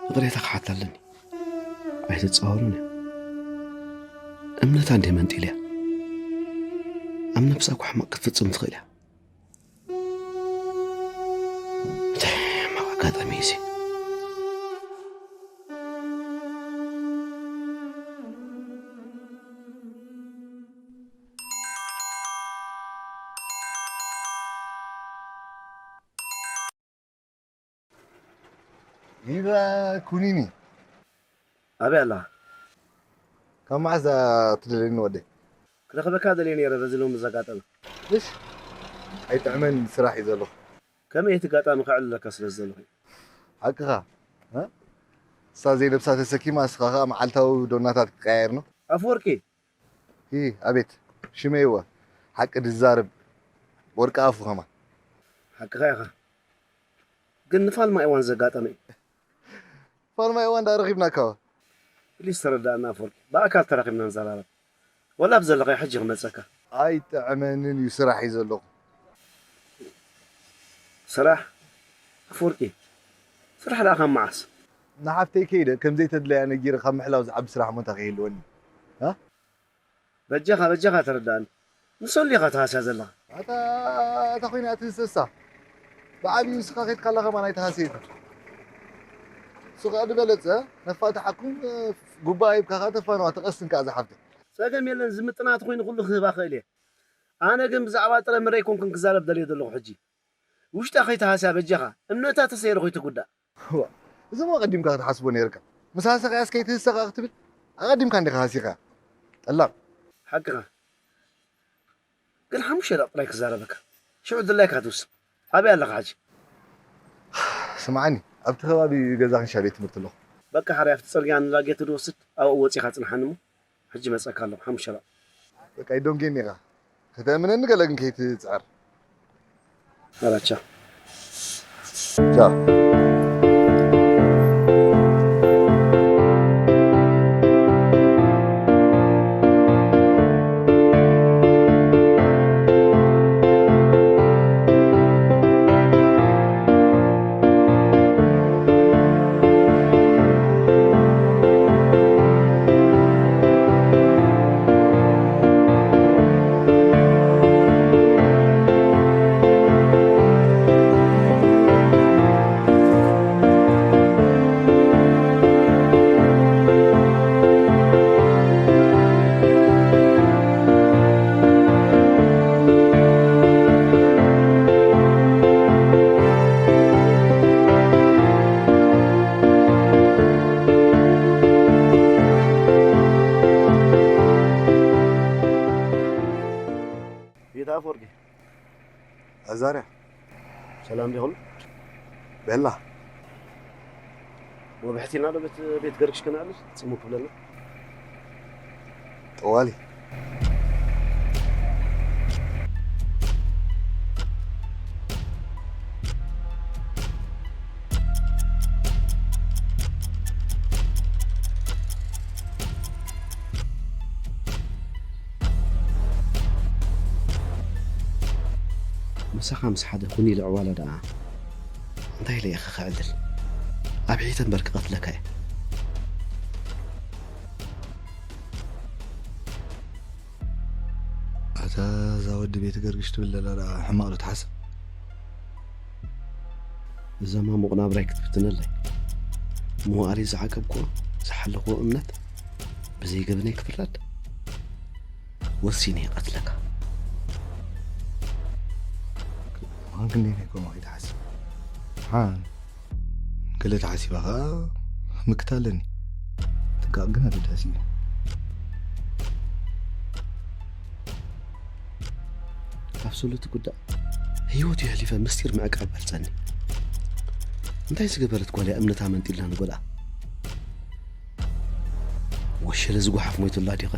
ይቕሬታ ክሓት ኣለኒ። ኣይትጻወሩን እያ። እምነታ እንድየ መንጢልያ። ኣብ ነብሳ እኳ ሕማቕ ክትፍጽም ትኽእል እያ። እንታይ ሕማቕ ኣጋጣሚ እዩ እዚ? ዲባ ኩኒኒ። ኣበይ ኣለኻ? ካብ መዓስ እዛ ትደልየኒ ወደይ? ክረኽበካ ደልየ ነይረ በዚ ሎሚ ዘጋጠመ። እሽ፣ ኣይጥዕመን ስራሕ እዩ ዘለኹ። ከመይ እቲ ኣጋጣሚ ከዕልለካ ስለ ዝደለኹ እዩ። ሓቅኻ፣ እ? እሳ ዘይለብሳ ተሰኪማ፣ እስኻ ኸኣ መዓልታዊ ዶናታት ክትቀያየር ነው? ኣፈወርቂ! ሂ፣ ኣቤት። ሽመይወ፣ ሓቂ ድዛረብ ወርቂ ኣፉ ኸማን። ሓቅኻ ኢኻ። ግን ንፋልማይ እዋን ዘጋጠመ እዩ። ፋልማይ እዋን ዳ ረኺብናካ? ፕሊስ ተረዳእና ኣፈወርቂ። ብኣካል ተራኺብና ንዘራረብ። ወላ ኣብ ዘለኻዮ ሕጂ ክመጸካ። ኣይጥዕመንን እዩ፣ ስራሕ እዩ ዘለኹ። ስራሕ ኣፈወርቂ፣ ስራሕ ደኣ ካብ መዓስ? ንሓፍተይ ከይደ ከም ዘይተድለያ ነጊረ ካብ ምሕላው ዝዓቢ ስራሕ እሞ እንታይ ከይህልወኒ? እ? በጃኻ፣ በጃኻ ተረዳእኒ። ንሰሉ ኢኻ ትሃስያ ዘለኻ። ኣታ፣ ኣታ ኮይና እቲ እንስሳ። ብዓብዩ ንስኻ ከይድካ ኣላ ከማን ኣይትሃስየትን። ንሱ ከኣ ዝበለጸ ነፋእ ተሓኩም፣ ጉባ ሂብካ ከኣ ተፋነዋ፣ ተቐስን ከኣ ዝሓፍተይ። ጸገም የለን፣ ዝምጥና ተኾይኑ ኩሉ ክህባ ክእል እየ። ኣነ ግን ብዛዕባ ጥረ ምረ ኣይኮንኩን ክዛረብ ደልየ ዘለኹ ሕጂ። ውሽጣ ከይትሃስያ በጃኻ፣ እምነታ ተሰይሩ ከይትጉዳእ። እዋ፣ እዚ እሞ ኣቐዲምካ ክትሓስቦ ነይርካ። ምስ ሃሰኻያስ ከይትህሰኻ ክትብል ኣቐዲምካ እንዲኻ ሃሲኻ። ጠላም። ሓቅኻ። ግን ሓሙሽተ ደቂቕ ጥራይ ክዛረበካ። ሽዑ ድላይካ ትውስን። ኣበይ ኣለኻ ሕጂ? ስምዓኒ፣ ኣብቲ ከባቢ ገዛ ክንሻ ቤት ትምህርቲ ኣለኹ። በቃ ሓራይ ኣብቲ ጽርግያ ንላጌት ድወስድ ኣብኡ ወጺኻ ጽንሓኒ እሞ። ሕጂ መጸካ ኣለኹ፣ ሓሙሽተ ደቂቕ። በቃ ይዶንጌኒ ኢኻ። ከተእምነኒ ገለ ግን ከይትጽዕር። ኣራቻ። ቻው። ቤት ኣፈወርቂ። ኣዛርያ። ሰላም ዲኹም? ቤላ። ወብሕቲና ዶ ቤት፣ ቤት ገርግሽ ከነዕልል? ጽሙ ክብለና። ጠዋሊ። ምሳኻ ምስ ሓደ ኩን ኢለ ዕዋላ ደኣ እንታይ ኢለ ኢኻ ክዕልል? ኣብ ሒተ እምበር ክቐትለካ እየ። ኣታ እዛ ወዲ ቤት ገርግሽ ትብል ዘላ ደኣ ሕማቕ ዶ ትሓስብ? እዛ ማሙቕ ናብራይ ክትብትነለይ። ምሁኣሪ ዝዓቀብክዎ፣ ዝሓለኽዎ እምነት ብዘይ ገበነይ ክፍረድ? ወሲነ ይቐትለካ። ማን ክንደይ ናይ ከምኡ ከይትሓስብ። ሓን ገለ ተሓሲባ ኸኣ ምክት ኣለኒ። ጥንቃቕ ግን ኣገዳሲ እዩ። ካብ ሰሉቲ ጉዳእ ህይወቱ የሕሊፈ ምስጢር ምዕቃብ በልጸኒ። እንታይ ዝገበረት ጓል እያ እምነታ መንጢልና ንጎድኣ? ወሸለ ዝጓሓፍ ሞይቱላ ዲኸ?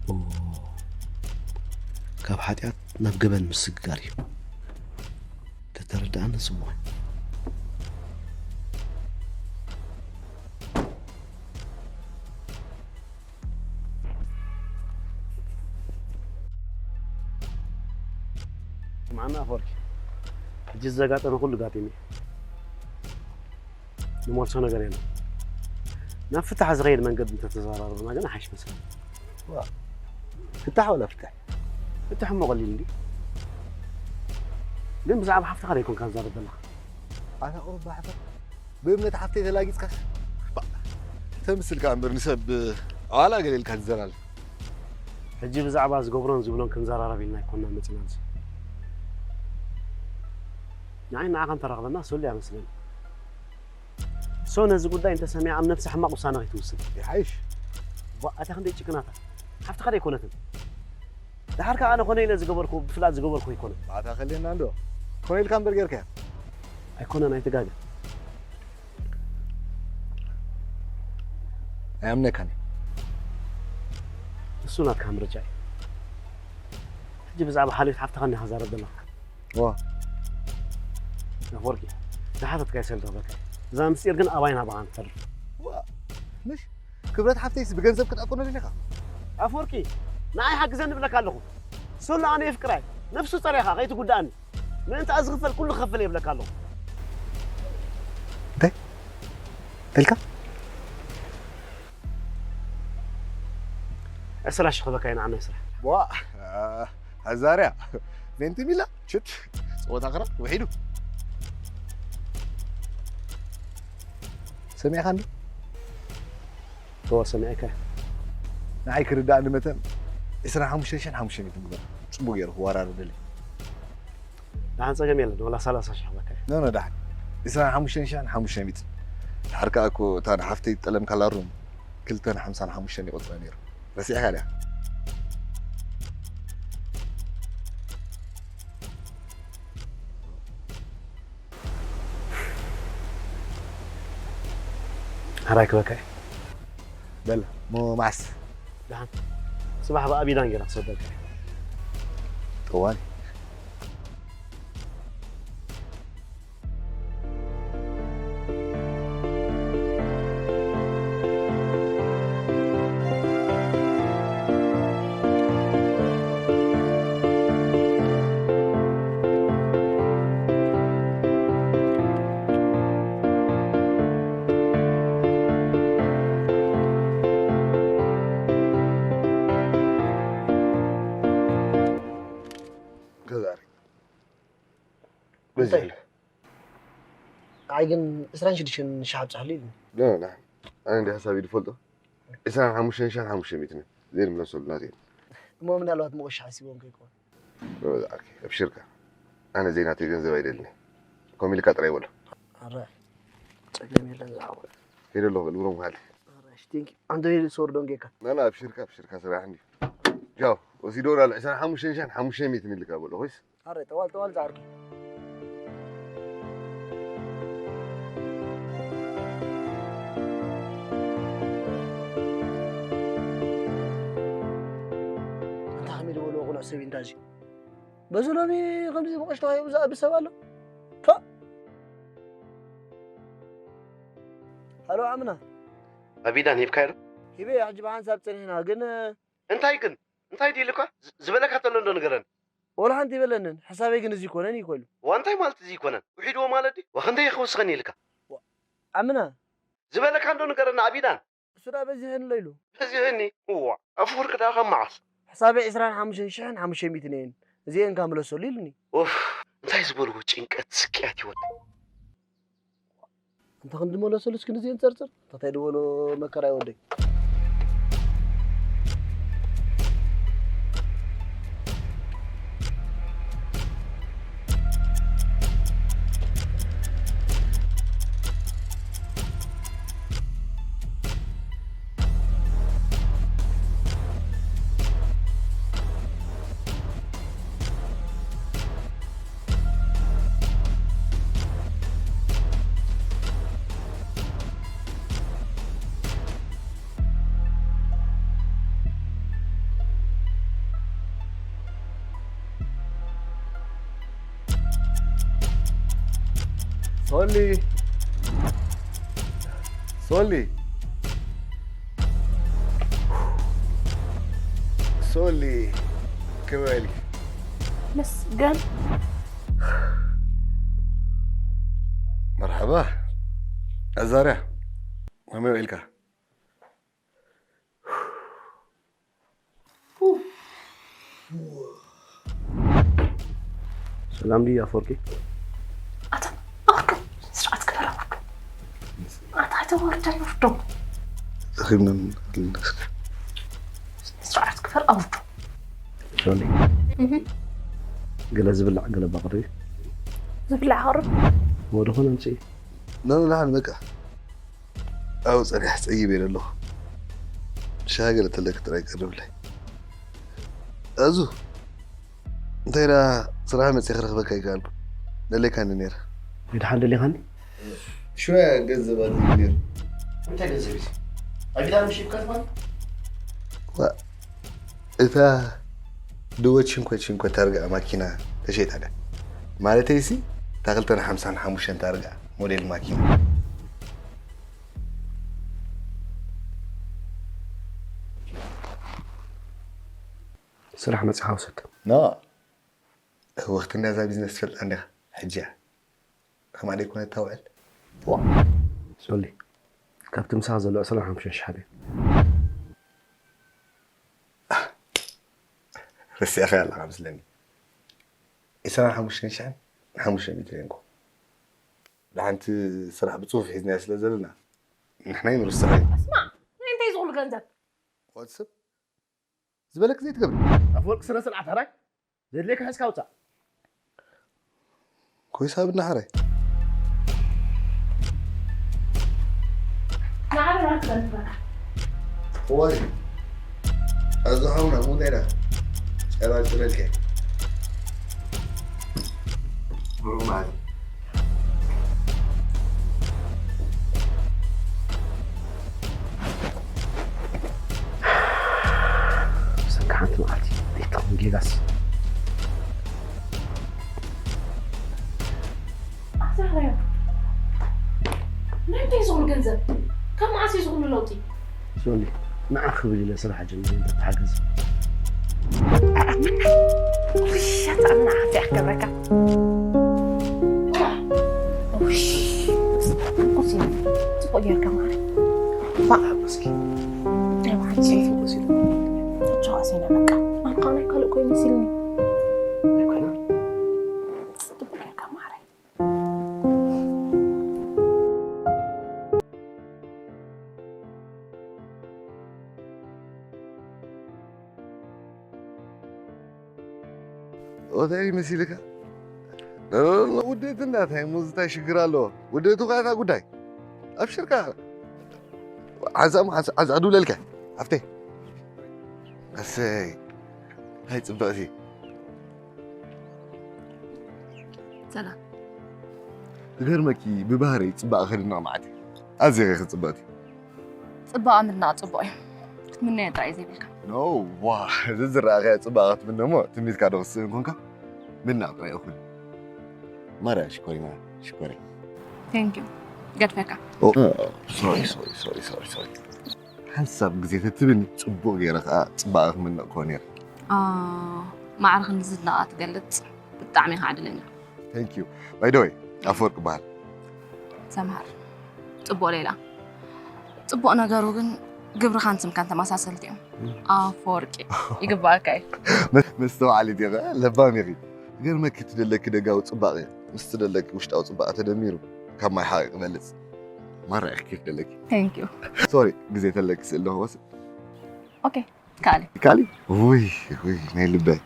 ኦ፣ ካብ ሓጢኣት ናብ ገበን ምስግጋር እዩ። ተተረድኣኒ ስምዖን። ስምዓና ኣፈወርቂ፣ ሕጂ ዘጋጠመ ኩሉ ጋጢሙ እዩ። ንመልሶ ነገር የለን። ናብ ፍታሕ ዝኸይድ መንገዲ እንተተዘራረብና ግን ሓይሽ መስለኒ። ዋ፣ ፍታሕ ወላ ፍታሕ? ፍታሕ እሞ ቀሊል እንዲ። ግን ብዛዕባ ሓፍትኻ ዶ ኣይኮንካ ትዛረብ ዘለኻ? ኣታ ቁሩብ ብሓፈር ብእምነት ሓፍተይ ተላጊጽካስ? ባ፣ ተምስልካ እምበር ንሰብ ዋላ ገለ ኢልካ ትዘላል። ሕጂ ብዛዕባ ዝገብሮን ዝብሎን ክንዘራረብ ኢልና ኣይኮንና መጺና እዚ። ንዓይ ንዓኻ እንተራኽበና ሰሉ እያ መስለኒ። ሶ ነዚ ጉዳይ እንተሰሚዓ ኣብ ነብሳ ሕማቕ ውሳነ ከይትውስን። ይሓይሽ። ባ፣ ኣታ ክንደይ ጭክናታ። ሓፍትኻ ዶ ኣይኮነትን? ደሓር ከኣ ኣነ ኮነ ኢለ ዝገበርኩ፣ ብፍላጥ ዝገበርኩ ኣይኮነን። ኣታ ከልየና እንዶ። ኮነ ኢልካ እምበር ጌርካያ። ኣይኮነን፣ ኣይትጋገ። ኣይኣምነካን። እሱ ናትካ ምርጫ እዩ። ሕጂ ብዛዕባ ሓልዮት ሓፍትኻ እንዲኻ ዛረብ ዘለኻ። ዋ። ኣፈወርቂ፣ ዝሓተትካዮ ሰልዲ ክበካ። እዛ ምስጢር ግን ኣባይን ኣባኻን ትተርፍ። ዋ። ምሽ? ክብረት ሓፍተይስ ብገንዘብ ክትኣኮኖ ደሊኻ? ኣፈወርቂ፣ ንዓይ ሓግዘኒ እብለካ ኣለኹ። ሶሎ ኣነ የፍቅራይ። ነፍሱ ጸሪኻ ከይትጉዳእኒ። ምእንታኣ ዝኽፈል ኩሉ ክኸፍል እየ እብለካ ኣለኹ። እንታይ? እንታይ ኢልካ? ዕስራ ሽሕ ክበካ ኢና ዓናይ ስራሕ። ዋ፣ ኣዛርያ። ቬንቲ ሚላ፣ ችት፣ ጸወታ ክራ፣ ውሒዱ። ሰሚዕካ እንዲ? እወ፣ ሰሚዐካ። ንዓይ ክርዳእኒ መተን ዕስራን ሓሙሽተን ሽሕን ሓሙሽተ ሚእትን ግበር። ጽቡቅ ገይሩ ክወራረደለይ። ደሓን ጸገም የለን፣ ወላ ሰላሳ ሽሕ ክበካ። ኖ፣ ኖ፣ ደሓን። ዕስራን ሓሙሽተን ሽሕን ሓሙሽተ ሚእትን። ድሓር ከኣ እኮ እታ ንሓፍተይ ጠለምካላ ሩም ክልተን ሓምሳን ሓሙሽተን ይቆጽራ ነይሩ። ረሲዕካ ድያ? ሕራይ ክበካ እዩ። በል፣ ሞ መዓስ? ደሓን። ጽባሕ ብኣቢዳን ጌራ ክሰደልካ እየ። ጠዋሊ። ከዛሪ። በዚ እንታይ? ኢሉ። ኣይ ግን ዕስራን ሽዱሽተን ሺሕ ኣብጽሓሉ ኢሉኒ። ዶ፣ ና። ኣነ እንዲ ሓሳብ ይድፈልጦ። ዕስራን ሓሙሽተን ሺሕን ሓሙሽተ ሚእትን እዩ። ዘይንምለሰሉ ናት እዩ። እሞ ምናልባት መቆሻ ሓሲቦም ከይኮን። ዶ፣ ኦኬ፣ ኣብሽርካ። ኣነ ዘይናተይ ገንዘብ ኣይደልኒ። ከምኡ ኢልካ ጥራይ በሎ። ኣረ፣ ጸገም የለን ዝሓወይ። ከይደ ኣለኹ በል፣ ብሮም ሃሊ። ኣረ፣ እሺ፣ ቴንክ ዩ። ኣንተ ሄድ ሶር ዶንጌካ። ና፣ ና፣ ኣብሽርካ፣ ኣብሽርካ፣ ስራሕ እንዲ። ጃው፣ ወሲዶ ወላ ዕስራን ሓሙሽተን ሺሕን ሓሙሽተ ሚእትን ኢልካ በሎ፣ ኮይስ? ኣረ፣ ጠዋል፣ ጠዋል፣ ዝዓርኪ። ኣንታ ከመይ ዝበልዎ ቁኑዕ ሰብ እዩ እንታ እዚ። በዚ ሎሚ ከምዚ ብቐሽ ተዋሂቡ ዝኣቢ ሰብ ኣሎ? ፓ! ሃሎ፣ ኣምና። ኣቢዳን ሂብካዮ ዶ? ሂበ፣ ሕጂ ብሓንሳብ ጸኒሕና፣ ግን እንታይ ግን? እንታይ ድዩ ኢሉካ? ዝ-፣ ዝበለካ ተሎ እንዶ ንገረኒ። ወላ ሓንቲ ይበለንን፣ ሕሳበይ ግን እዚ ይኮነን እዩ ኮሉ። ዋ፣ እንታይ ማለት እዚ ይኮነን? ውሒድዎ ማለት ድዩ? ዋ፣ ክንደይ ክውስኸኒ ኢልካ? ዋ፣ ኣምና። ዝበለካ እንዶ ንገረኒ ኣቢዳን። እሱ ደኣ በዚህን ኣሎ ኢሉ። በዚህኒ? እዋ፣ ኣፈወርቂ ደኣ ካብ መዓስ? ሕሳበይ ዕስራን ሓሙሽተን ሽሕን ሓሙሽተ ሚእትን እየን። እዚኤን ካብ ምለሰሉ ኢሉኒ። ኡፍ፣ እንታይ ዝበልዎ ጭንቀት ስቅያት ይወድ። እንተ ክንዲ መለሰሉ እስኪ ንዚኤን ጸርጽር። እንታይ ዝበሎ መከራ ይወደይ። ሶሊ፣ ሶሊ፣ ሶሊ፣ ክበል። መስገን። ዋ ኣዛርያ፣ ከመይ ውዒልካ? ሰላም ድዩ ኣፈወርቂ? ኣታ ኣውርዶ፣ ስርዓት ግበር ኣውርዶ። ኣታ ኣይተዋርደኒ ኣውርዶ። ረኺብና ኣለና እስከ። ስርዓት ግበር ኣውርዶ። ሶሊ፣ ገለ ዝብላዕ ገለ ባቕሪ። ዝብላዕ ኣቕርብ። ወደ ኾነ ኣምፅኢ። ኖ ኖ፣ ንሓን በቃ። ኣብኡ ፀኒሐ ፀጊበ ኢለ ኣለኹ። ሻሂ ገለ ተለኪ ጥራይ ቀርብለይ። ኣዙ፣ እንታይ ደኣ፣ ስራሕ መፂአ ክረኽበካ ኣይከኣልኩ። ደሌካኒ ነይረ። ድሓን ደሊኻኒ? ሽወያ ገንዘብ ኣለኒ ነይሩ። እንታይ ገንዘብ እዩ? ኣብ ቪላ ምሽ ይብቀት ማለት? ዋ፣ እታ ድወ ቺንኮ ቺንኮ ታርጋ ማኪና ተሸይጣ ድያ? ማለተይሲ፣ እታ ክልተን ሓምሳን ሓሙሽተን ታርጋ ሞዴል ማኪና። ስራሕ መፂኻ ውሰድ። ኖ፣ ወቅቲ እንዳዛ ቢዝነስ ትፈልጣ እንዲኻ? ሕጂ እያ። ከማደይ ኮነ ታውዕል። ሶሊ፣ ካብቲ ምሳኻ ዘሎ ዕስራን ሓሙሽተን ሺሕ ሓደ። ረሲዕኻ ኣለኻ መስለኒ። ዕስራን ሓሙሽተን ሽሕን ሓሙሽተ ሚእትን እኮ። ብሓንቲ ስራሕ ብፅሁፍ ሒዝናዮ ስለ ዘለና፣ ንሕና ይንርስዖ እዩ። ስማዕ፣ ናይ እንታይ ዝኹሉ ገንዘብ? ዋትስብ ዝበለክ ዘይትገብሪ። ኣፈወርቂ ስነ ስርዓት ሕራይ ዘድልየካ ሒዝካ ውፃእ። ኮይሳ ብናሕራይ ንዓበና ትፈልጥበካ። እዋይ፣ ኣዚ ሓውና፣ ሙንታይ ዳ? ጨራጭረልከ። ብሩኽ መዓልቲ። ብሰንኪ ሓንቲ መዓልቲ ዘይትኸውን ጌጋስ። ኣዛርያ፣ ናይ እንታይ ዝኹሉ ገንዘብ? ካብ መዓስ እዩ ዝኹሉ ለውጢ? ሶሊ፣ ንዓ ክብል ኢለ ስራሕ ጀሚረ እምበር ተሓገዝ። ውሽ፣ ኣታ ንዓ እንታይ ክገብረካ? ውሽ፣ ጽቡቅ ጌርካ ማዕረ። ባዕ፣ እስኪ። ናይ ባዕልሲ። ጽቡቅ ሲሉ። ቻው፣ ኣሰይና በቃ። ኣንኳ ናይ ካልእ ኮይኑ ሲልኒ። ኣይኮነ። ጽቡቅ ጌርካ ማዕረ። እንታይ መሲልካ? ውድእቲ እንዳታይ ሙዝ እንታይ ሽግር ኣለዎ? ውድእቲ ኳ እታ ጉዳይ ኣብሽርካ። ሓንሳእ ሓንሳእ ሓንሳእ ክድውለልካ ኣብተይ። ኣሰይ፣ እንታይ ጽብቕቲ። ሰላም። ክገርመኪ፣ ብባህረይ ጽባቐ ከድንቕ መዓት እየ። ኣዝየ ኢኺ ጽብቕቲ። ጽባቐ ምድናቕ ጽቡቕ እዩ። ክትምነዮ ጥራይ ዘይብልካ። ኖ፣ ዋ፣ እዚ ዝረኣኸያ ጽባቐ ክትምነ እሞ ትምኒትካ ዶ ክስእን ኮንካ? ምድናቕ ጥራይ እኹል። ማርያ፣ ሽኮሪና፣ ሽኮሪ። Thank you። ገድፈካ። ሶሪ፣ ሶሪ፣ ሶሪ፣ ሶሪ፣ ሶሪ። ሓንሳብ ግዜ ተትብኒ ጽቡቕ ገይረ ከኣ ጽባቐ ክምንቕ ኮ ነይረ። ኣ፣ ማዕረ ክንዲ ዝድነቓ ትገልጽ። ብጣዕሚ ኢኻ ዕድለኛ። Thank you። By the way፣ ኣፈወርቅ በሃል። ሰምሃር። ጽቡቕ ሌላ። ጽቡቕ ነገሩ ግን ግብርኻን ስምካን ተመሳሰልቲ እዮም። ኣፈወርቂ። ይግባኣካ እዩ። መስተውዓሊት ኢኺ፣ ለባም ኢኺ። ገርመኪ ትደለኪ ደጋዊ ጽባቐ ምስ ትደለኪ ውሽጣዊ ጽባቐ ተደሚሩ ካብ ማይ ሓቒ ክበልጽ። ማራ ኢኺ ኬፍ ደለኪ። Thank you። ሶሪ፣ ግዜ ተለኪ ስእሊ ዶ ክወስድ? ኦኬ፣ ካሊ። ካሊ? ውይ፣ ውይ፣ ናይ ልበይ።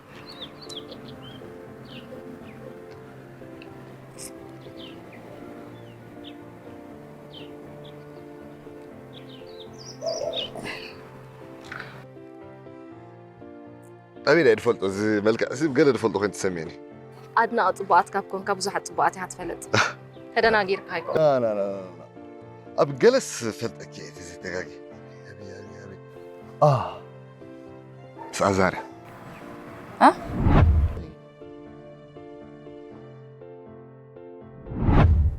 ኣበይ ድፈልጦ፣ እዚ መልክዕ እዚ ገለ ድፈልጦ ኮይኑ ተሰሚዕኒ። ኣድናቒ ጽቡቓት ካብ ኮንካ ብዙሓት ጽቡቓት ኢኻ ትፈልጥ። ተደናጊርካ ኣይኮን። ና፣ ና፣ ና፣ ና፣ ና። ኣብ ገለስ ፈልጠኪ እየ፣ እዚ ተጋጊ። ኣበይ፣ ኣበይ፣ ኣበይ? ኣ፣ ምስ ኣዛርያ። ኣ?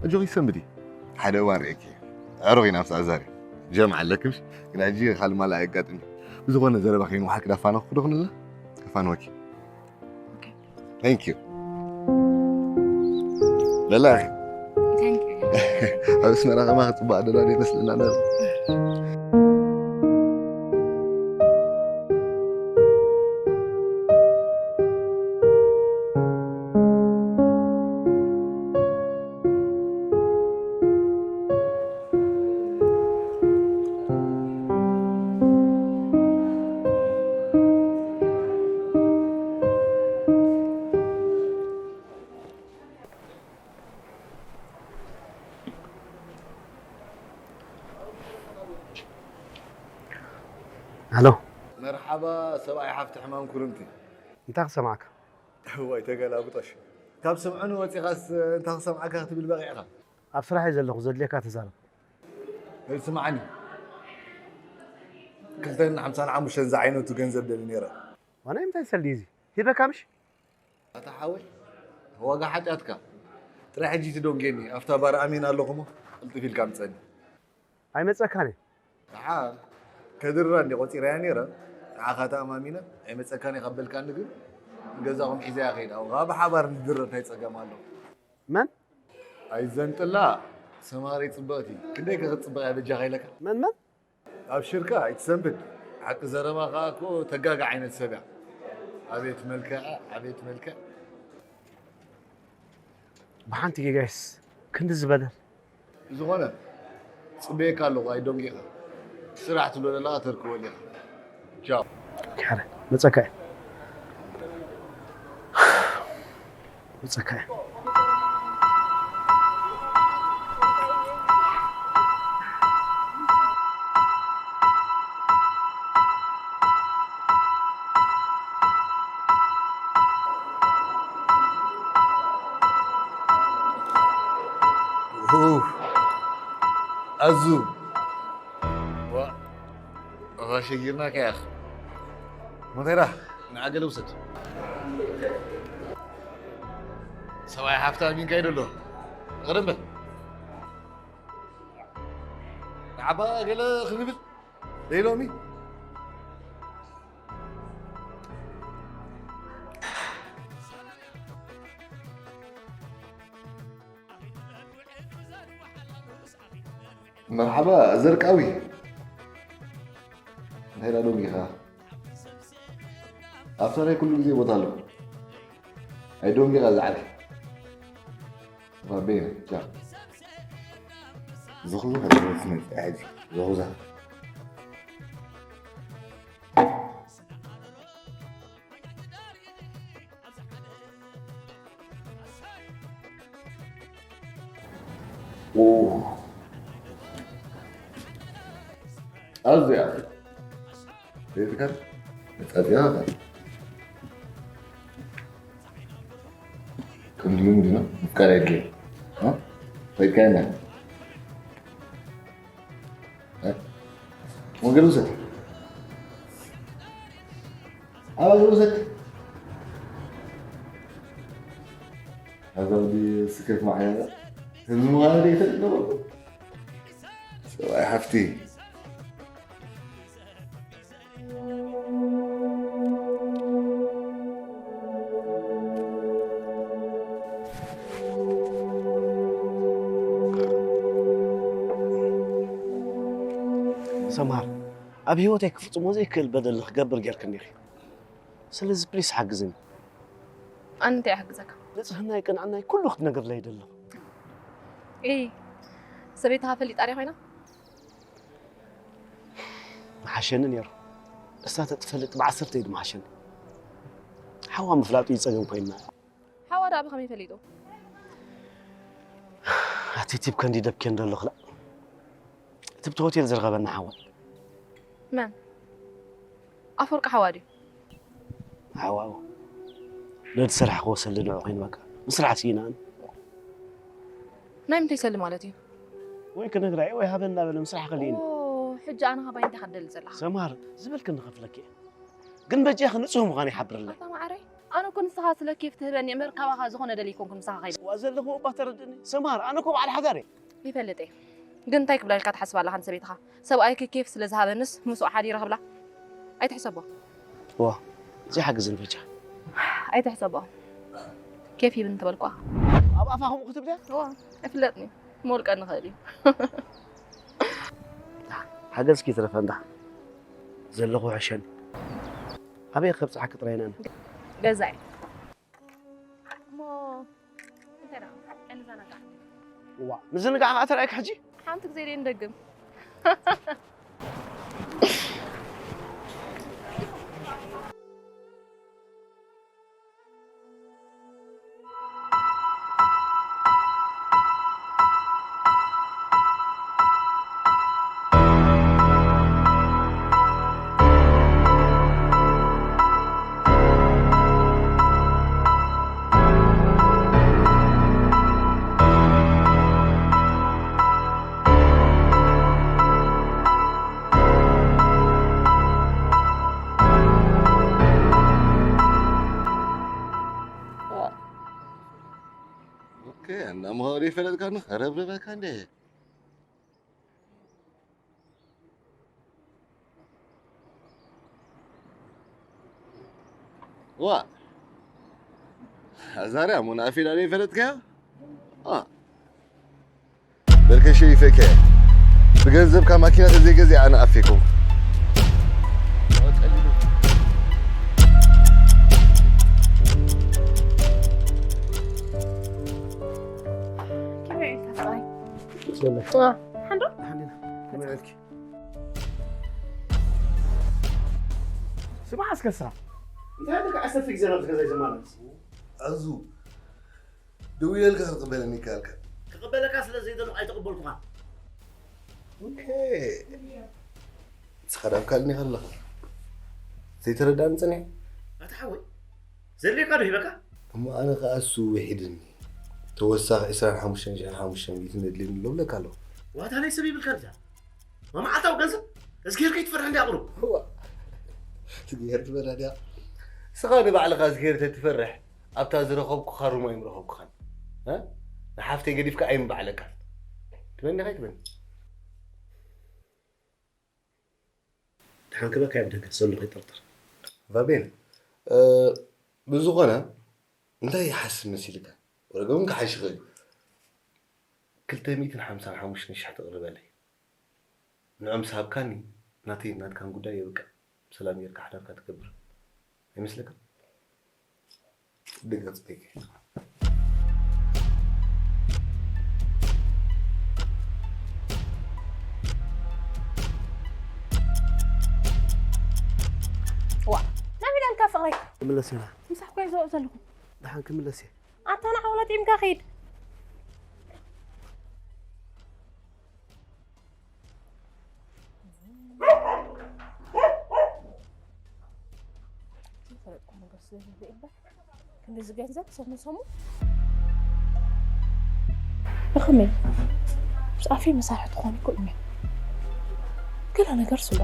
ኣጆኺ ሰንብዲ። ሓደ እዋን ርእየኪ። ኣዕሩኽ ኢና ምስ ኣዛርያ። ጀምዓ ኣለኪ ምሽ? ግን ሕጂ ካልእ ማልኣ ኣየጋጥም። ብዝኾነ ዘረባ ከይንውሓድ ክዳፋነኹ ክደኹንላ? ከፋንወኪ። Thank you። በላ። Thank you። ኣብ ኣስመራ ከማኺ ጽቡቕ ኣደላድላ ይመስለና ነይሩ። ኣሎ። መርሓባ ሰብኣይ ሓፍቲ ሕማም ኩርምቲ። እንታይ ክሰምዓካ? እዋይ ተገላብጦሽ። ካብ ስምዑኒ ወጺኻስ እንታይ ክሰምዓካ ክትብል በቒዕኻ? ኣብ ስራሕ እየ ዘለኹ፣ ዘድልየካ ተዛረብ። በል ስምዓኒ። ክልተን ሓምሳን ሓሙሽተን ዝዓይነቱ ገንዘብ ደሊ ነይረ። ዋና እንታይ ሰልዲ እዚ? ሂበካ ምሽ? ኣታ ሓወይ፣ ዋጋ ሓጢኣትካ። ጥራይ ሕጂ ትደንጌኒ፣ ኣብታ ባር ኣሜን ኣለኹሞ፣ ቅልጥፍ ኢልካ ምጸኒ። ኣይመጸካን እየ። ደሓር፣ ከድራ እንዲ ቆጺረያ ነይረ፣ ንዓኻ ተኣማሚነ፣ ኣይመጸካን እየ ካብ በልካኒ ግን፣ ንገዛኹም ሒዘያ ከይድ፣ ኣብኡ ኸኣ ብሓባር ንድረ እንታይ ጸገም ኣሎ? መን? ኣይዘንጥላ፣ ሰማሪ ጽብቕቲ፣ ክንደይ ከ ክትጽብቕ እያ በጃኻ ኢለካ? መን መን? ኣብሽርካ ኣይትሰንብድ። ሓቂ ዘረባ ከኣ እኮ ተጋጊ ዓይነት ሰብ እያ። ኣቤት መልክዓ፣ ኣቤት መልክዕ። ብሓንቲ ጌጋይስ ክንዲ ዝበደል። ብዝኾነ፣ ጽበየካ ኣለኹ፣ ኣይዶንጌኻ። ስራሕ ትብሎ ዘለኻ ተርክበሉ ኢኻ። ቻው። ሕረ፣ መጸካ እየ። መጸካ እየ። ኡፍ፣ ኣዙ። ዋ፣ ኣዛ ሸጊርናካ ያኽ። መኸራ፣ ንዓገለ ውሰድ። ሰብኣይ ሓፍታ ኣሚንካ እዩ ደሎ። ቕደም በል። ንዓባ ገለ ክንብል ደይሎሚ። መርሓባ ዘርቃዊ። እንታይ ዳሎም ኢኻ? ኣብታ ናይ ኩሉ ግዜ ቦታ ኣሎ። ኣይዶም ኢኻ ዝዓርኪ። ባቤ፣ ቻ። ዝኽዝኽ ዝመጽእ ሕጂ። ዝኽዝኽ። ኦ። ኣዝያ። ቤትካ መጻጽያ። ከም ልምድ ነው። ምፍቃር አይደለም። እ? ፈቃና። እ? ወገን ውሰድ። ኣባል ውሰድ። ኣዛውዲ ስከፍ ማሕያዛ ህዝቢ ምዃኑ ዘይፈልጥ ነበርኩ። ሰብኣይ ሓፍቲ። ሰምሃር፣ ኣብ ህይወተይ ክፍጽሞ ዘይክእል በደል ንኽገብር ጌርክኒ ኢኺ። ስለዚ ፕሊስ ሓግዝኒ። ኣነ እንታይ እሓግዘካ? ንጽህናይ፣ ቅንዕናይ ኩሉ ክትነግርለይ ደለኹ። ኤይ፣ ሰበይትኻ ፈሊጣ ድያ ኮይና? ምሓሸኒ ነይሩ። እሳ ተትፈልጥ ብዓሰርተ እዩ ዝምሓሸኒ። ሓዋ ምፍላጡ እዩ ጸገም ኮይንና። ሓዋ ደኣ ብኸመይ ፈሊጡ? ኣቲ ቲብ ከንዲ ደብኬ እንደሎ ክላ። እቲ ብቲ ሆቴል ዝረኸበና ሓዋ። መን? ኣፈወርቂ ሓዋ ድዩ? ሓዋ። ነቲ ስራሕ ክወሰድ ንዑ ኮይኑ በቃ። ምስራሕ ስኢና። ናይ ምንታይ ሰሊ ማለት እዩ? ወይ ክነግራ እየ ወይ ሃበ እናበለ ምስራሕ ከሊእኒ። ኦ፣ ሕጂ ኣነ ካባይ እንታይ ክትደሊ ዘለኻ? ሰምሃር፣ ዝበልክኒ ክኸፍለኪ እየ። ግን በጃኺ ንጹህ ምዃን ይሓብረለይ። ኣታ ማዓረይ፣ ኣነ እኮ ንስኻ ስለ ኬፍ ትህበኒ እምበር ካባኻ ዝኾነ ደልየ ኣይኮንኩን ምሳኻ ከይደ። ዋ ዘለኹ እባ ተረድእኒ። ሰምሃር፣ ኣነ እኮ በዓል ሓዳር እየ። ይፈልጥ እየ። ግን እንታይ ክብላ ኢልካ ትሓስብ ኣለኻ ንሰበይትኻ? ሰብኣይኪ ኬፍ ስለ ዝሃበንስ ምስኡ ሓዲረ ክብላ? ኣይትሕሰቦ። ዋ፣ ዘይሓግዝን በጃ። ኣይትሕሰቦ። ኬፍ ሂብኒ ተበልኳ። ኣብ ኣፋ ከምኡ ክትብልያ? ዋ፣ ኣይፍለጥኒ። ክመውልቀ ንኽእል እዩ። ሓገዝኪ ይትረፈ እንዳ ዘለኹ ሕሸኒ። ኣበይ ከብፅሓኪ ጥራይ ነን። ገዛይ እሞ እንታይ ደኣ? ኣይንዘናጋዕ። ዋ ምዝንጋዕ ከዓ ተረኣይካ ሕጂ። ሓንቲ ግዜ ደይ ንደግም። ኦኬ፣ ኣና ምዃኑ ይፈለጥካ፣ ንኸረብርበካ እንደ። ዋ፣ ኣዛርያ፣ እሞ ንኣፌ ዳኣ ይፈለጥካያ? ዋ። በልከ ሸይፈከ ብገንዘብካ ማኪና ተዘይገዚኣ ኣነ ኣፌኩም። ሓንዶ ስማ እስከሳ እንታይ ደቂ ዓሰርተ ግዜ ናብዚ ገዛ ይዘማለስ ኣዙ ደዊለልካ ክቕበለኒ ይከኣልካ። ክቕበለካ ስለ ዘይደለኹ ኣይተቐበልኩኻን። ኦኬ። ንስኻ ዳኣ ኣብካልኒ ከለኻ ዘይተረዳእኒ ጸኒሐ። ኣታ ሓወይ ዘድልየካ ዶ ሂበካ? እሞ ኣነ ከኣ እሱ ውሒድኒ። ተወሳኺ ዕስራን ሓሙሽተን ሽሕን ሓሙሽተን ሚእትን የድልየኒ ኣሎ እብለካ ኣለኹ። ዋታ ናይ ሰብ ይብልካ ዲታ? መማዓልታዊ ገንዘብ እዝግሄር ከይትፈርሕ እንድያ ቁሩብ። እዋ እዝግሄር ትፈርሕ ድያ? ንስኻ ንባዕልኻ እዝግሄር ተትፈርሕ ኣብታ ዝረኸብኩኻ ሩም ኣይምረኸብኩኻን። እ? ንሓፍተይ ገዲፍካ ኣይምበዓለካን። ትበኒ ኸይትበኒ። ደሓን ክበካ ኣብ ደገ ዘሎ ከይጠርጠር። ቫቤን ብዝኾነ እንታይ ይሓስብ መሲልካ? ወረገ እውን ክሓይሽ ይኽእል እዩ። ክልተ ሚእትን ሓምሳን ሓሙሽተን ሽሕ ተቕርበለይ። ንዖም ስሃብካኒ ናተይን ናትካን ጉዳይ የብቅዕ። ብሰላም ጌርካ ሓዳርካ ትገብር ኣይመስለካን? ድገጽ ቤኪ። ዋ ናበይ ደኣ ኢልካ ፍቕረይ? ክምለስ ኢና። ምሳሕኮ እየ ዝወቕ ዘለኹ። ደሓን ክምለስ እየ። ኣታ ንዓ ወላ ጢምካ ኺድ። ክንድዚ ገንዘብ ሰሙን ሰሙን ብኸመይ? ምስ ኣፌ መሳርሒ ትኾኒ እኮ እኛ ገለ ነገር ስሎ።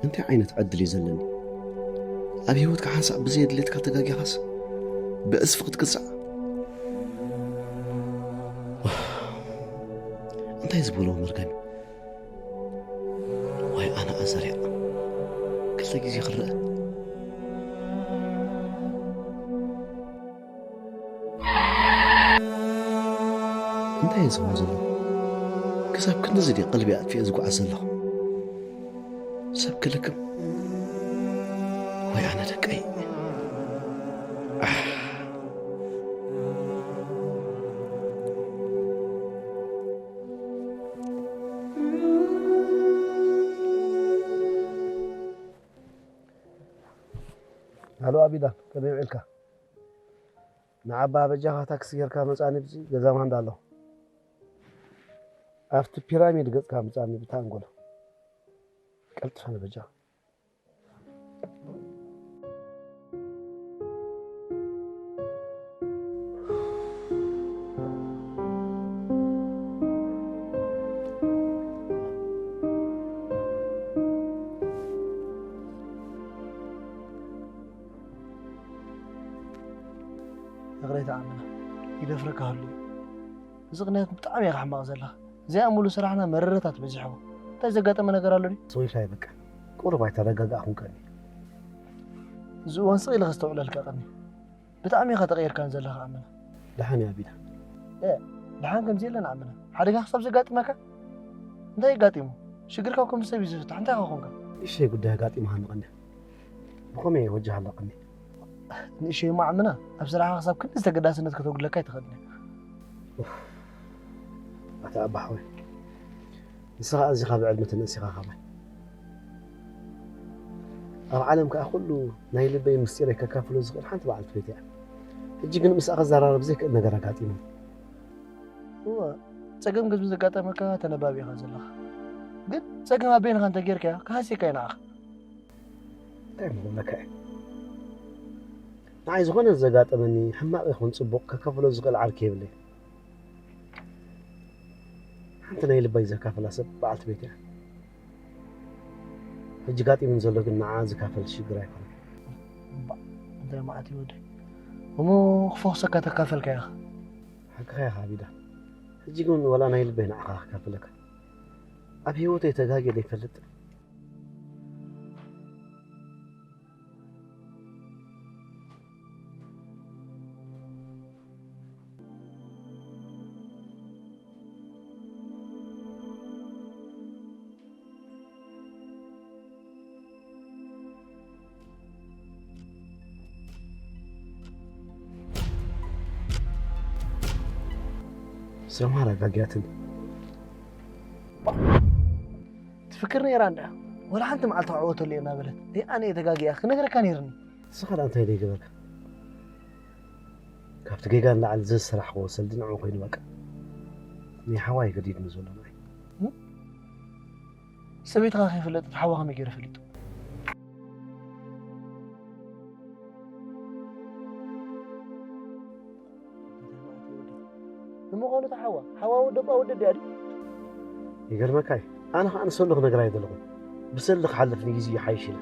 እንታይ ዓይነት ዕድል እዩ ዘለኒ? ኣብ ህይወትካ ሓንሳእ ብዘየድልየትካ ተጋጊኻስ ብዕጽፊ ክትቅጻዕ? እንታይ ዝበልዎ መርገም እዩ? ዋይ ኣነ ኣዛርያ ክልተ ግዜ ክረአ እንታይ እየ ዝኸውን ዘለኹ? ክሳብ ክንድዚ ድየ ቀልቢ ኣጥፊኤ ዝጓዓዝ ዘለኹ? ሰብ ክልክም ወይ ኣነ ደቀይ? ኣሕ። ሃሎ ኣቢዳን ከመይ ውዒልካ? ንዓባ በጃኻ ታክሲ ጌርካ ምጻኒ ብዚ ገዛ ማንዳ ኣሎ። ኣብቲ ፒራሚድ ገጽካ ምጻኒ ብታ ኣንጎሎ። ቀልጥፈ በጃኻ። ይቕሬታ ኣመና ይደፍረካ ህሉ እዩ። እዚ ቅንያት ብጣዕሚ ኢኻ ሕማቕ ዘለኻ። እዚኣ ሙሉ ስራሕና መረረታት በዚሕዎ። እንታይ ዘጋጠመ ነገር ኣሎ ድዩ? ሰው ይሻይ በቃ። ቁሩብ ኣይተረጋጋእኹን ቀኒ። እዚ እዋን ስቕ ኢለ ከስተውዕለልካ ቀኒ። ብጣዕሚ ኢኻ ተቐይርካን ዘለኻ ኣመና። ደሓን እያ ቢዳ። እ፣ ደሓን ከምዚ የለን ኣመና። ሓደጋ ክሳብ ዘጋጥመካ? እንታይ ኣጋጢሙ? ሽግርካ ከም ሰብ እዩ ዝፍታሕ። እንታይ ኢኻ ኮንካ? እሺ ጉዳይ ኣጋጢምሃኒ ቀኒ። ብኸመይ እየ ወጃሃላ ቀኒ? ንእሽተይ እሞ ዓምና ኣብ ስራሕኻ ክሳብ ክንዲ ዝተገዳስነት ከተጉድለካ ኣይትኽእልን እያ። ኡፍ፣ ኣታ ኣባ ሓወይ፣ ንስኻ ኣዚኻ ብዕልሚ ተነሲኻ ካባይ። ኣብ ዓለም ከኣ ኩሉ ናይ ልበይ ምስጢረይ ከካፍሎ ዝኽእል ሓንቲ በዓልቲ ቤት እያ። ሕጂ ግን ምስኣ ክዘራረብ ዘይክእል ነገር ኣጋጢሙኒ። እወ፣ ጸገም ገዝሚ ዘጋጠመካ ተነባቢ ኢኻ ዘለኻ። ግን ጸገም ኣብ በይንኻ እንተጌርካዮ፣ ክሃስየካ እዩ ንዓኻ። እንታይ እሞ ክብለካ እየ? ንዓይ ዝኾነ ዘጋጠመኒ ሕማቕ ይኹን ጽቡቕ ከካፍሎ ዝኽእል ዓርኪ የብለይ። ሓንቲ ናይ ልበይ ዘካፍላ ሰብ በዓልቲ ቤት እያ። ሕጂ ጋጢሙን ዘሎ ግን ንዓ ዝካፈል ሽግር ኣይኮነን። እምባእ፣ እንታይ መዓት እዩ ወደይ። እሞ ክፈውሰካ ተካፈልካ ኢኻ። ሓቅኻ ኢኻ ቢዳ። ሕጂ ግን ወላ ናይ ልበይ ንዓኻ ክካፍለካ። ኣብ ህይወተይ ተጋግየ ዘይፈልጥ። ሰማር ኣጋጊያትኒ። ትፍክር ነይራ እንዳ ወላ ሓንቲ መዓልቲ ክዕወተሉ እየ እናበለት። እይ ኣነ እየ ተጋጊያ ክነግረካ ነይርኒ። ንስኻ ደኣ እንታይ ደይገበርካ? ካብቲ ጌጋ ንላዕሊ ዘዝሰራሕክዎ ሰልዲ ንዕኡ ኮይኑ በቃ። ናይ ሓዋይ ገዲድኒ ዘሎ ንዓይ። እም? ሰበይትኻ ከይፈለጠት ሓዋ ከመይ ገይሩ ፈሊጡ? ንምዃኑ እታ ሓዋ፣ ሓዋ ወደባ ወደድ እያ ድዩ? ይገርመካ እዩ። ኣነ ኸዓ ንሰሉ ክነግራ ኣይደለኹን። ብሰሊ ክሓልፍ ንግዜ ይሓይሽ ኢለ።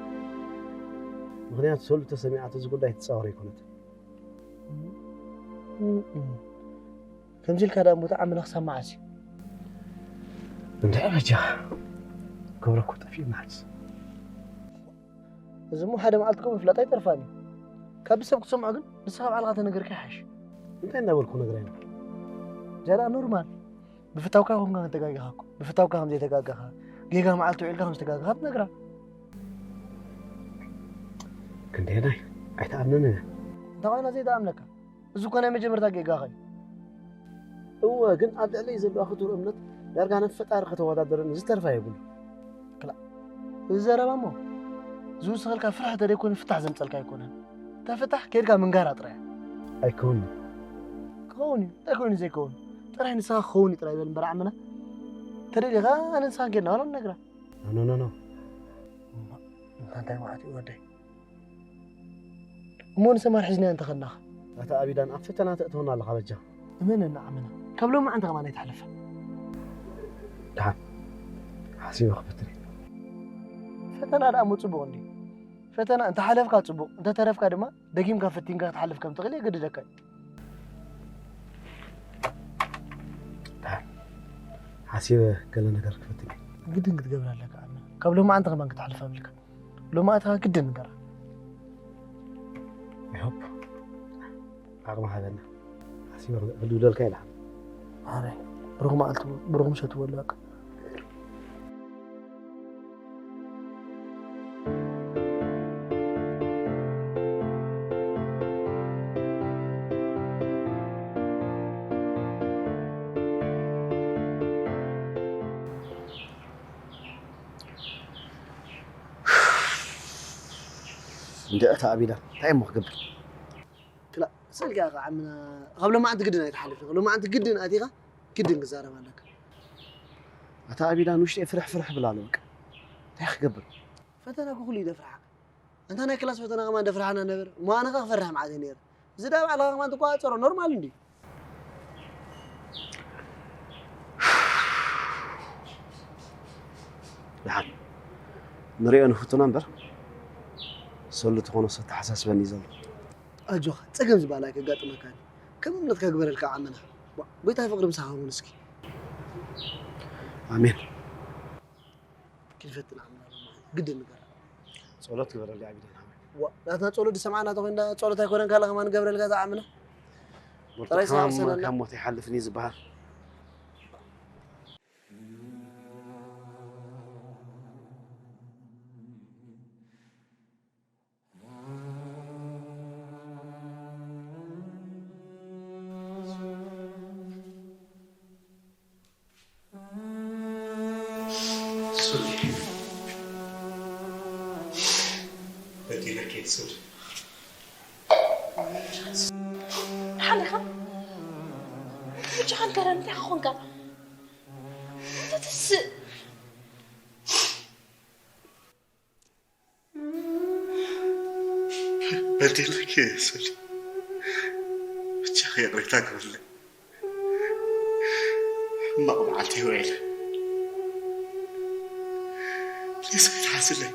ምኽንያቱ ሰሉ ተሰሚዓቶ እዚ ጉዳይ ትጻወር ኣይኮነትን። እም፣ እም። ከምዚ ኢልካ ደኣ እሞ እታ ዓምና ክሳብ መዓስ እዩ? እንታይ በጃኻ? ክብረ እኮ ጠፊኡ መዓስ? እዚ እሞ ሓደ መዓልቲ እኮ ምፍላጥ ኣይተርፋን እዩ። ካብ ሰብ ክትሰምዖ ግን ንስኻ ባዕልኻ ተነገርካ ይሓይሽ። እንታይ እንዳበልኩ ነግራ ኢና? ጀራ ኖርማል። ብፍታውካ ኮንካ ከም ተጋጊኻ እኮ። ብፍታውካ ከም ዘይተጋጋኻ። ጌጋ መዓልቲ ውዒልካ ከም ዝተጋጋኻ ትነግራ። ክንደየናይ? ኣይትኣምነንን እያ። እንታይ ኮይና ዘይትኣምነካ? እዚ እኮ ናይ መጀመርታ ጌጋኻ እዩ። እወ፣ ግን ኣብ ልዕለይ ዘለዋ ክቱር እምነት ዳርጋ ናብ ፈጣሪ ከተወዳደረኒ ዝተርፋ የብሉን። ክላእ፣ እዚ ዘረባ እሞ ዝውስኸልካ ፍርሒ ተደይኮነ ፍታሕ ዘምጸልካ ኣይኮነን። እታ ፍታሕ ከይድካ ምንጋራ ጥራይ እያ። ኣይከውንን። ክኸውን እዩ። እንታይ ኮይኑ ዘይከውን? ጥራይ ንስኻ ክኸውን እዩ ጥራይ በል እምበር ዓምና። ተደሊኻ ኣነ ንስኻን ኬድና ዋላ ንነግራ። ኖ፣ ኖ፣ ኖ፣ ኖ። እማ፣ እንታይ መዓት እዩ ወደይ? እሞ ንሰማር ሒዝናያ እንተኸድናኻ? ኣታ ኣቢዳን ኣብ ፈተና ተእትወና ኣለኻ በጃ። እመነና ዓምና፣ ካብ ሎማዓንቲ ከማን ኣይትሓልፋ። ደሓን፣ ሓሲበ ክፍትን እየ። ፈተና ደኣ እሞ ጽቡቕ እንድዩ። ፈተና እንተሓለፍካ ጽቡቕ፣ እንተተረፍካ ድማ ደጊምካ ፈቲንካ ክትሓልፍ ከም ትኽእል የገድደካ እዩ። ደሓን፣ ሓሲበ ገለ ነገር ክፍትን እየ። ግድን ክትገብር ኣለካ ዓምና። ካብ ሎማዓንቲ ከማን ክትሓልፍ ኣብልካ። ሎማዓንቲ ከኣ ግድን ንገራ። I hope ዓቕሚ ሃበና። ሓሲበ ክድውለልካ ኢላ። ማረይ፣ ብሩኽ መዓልቲ፣ ብሩኽ ምሸት ይበሉ በቃ። እንደ እታ ኣቢላ እንታይ እሞ ክገብር? ክላ፣ ስእልካ ኢኻ ዓምና፣ ካብ ሎማዓንቲ ግድን ኣይትሓልፍን። ሎማዓንቲ ግድን ኣቲኻ፣ ግድን ክዛረብ ኣለካ። ኣታ ኣቢላ ንውሽጢ ፍርሕ ፍርሕ ብላ ኣሎ በቃ። እንታይ ክገብር? ፈተና እኮ ኩሉ ይደፍርሓካ። ኣንታ ናይ ክላስ ፈተና ከማን ደፍርሓና ነበር። እሞ ኣነ ከ ክፈርሕ መዓት እየ ነይረ። እዚ ዳ ባዕልኻ ከማን ትቆጻጸሮ ኖርማል እንድዩ። ደሓን ንሪኦ ንፍትና እምበር፣ ሰሉ ተኾኖስ ኣተሓሳስበኒ እዩ ዘሎ። ኣጆኻ፣ ጸገም ዝበሃል ኣይከጋጥመካን እዩ። ከም እምነትካ ግበረልካ ዓመና። ዋ፣ ጎይታ ፍቕሪ ምሳኻ ይኹን እስኪ። ኣሜን። ይፈትን ኣምላኽ ግድን ንገራ። ጸሎት ግበረልይ ዓቢደን ሓወይ። ዋ፣ ናትና ጸሎት ዝሰምዓና ተኾይንና ጸሎት ኣይኮነን ካልእ ከማን ንገብረልካ ዝዓምና። ብርቱዕ ጥራይ ሕማም ሰዓብ ሰለና። ካብ ሞት ኣይሓልፍን እዩ ዝበሃል። ሶሊ፣ በዲለኪ እየ ሶሊ። ሓሊኻ ብቻኻን ከረን እንታይ ኾንካ? ተትስእ። በዲለኪ እየ ሶሊ። ብቻኺ ይቕሬታ ግበርለይ። ሕማቕ መዓልቲ ይውዒለ። ፕሊስ ኣይትሓዝለይ።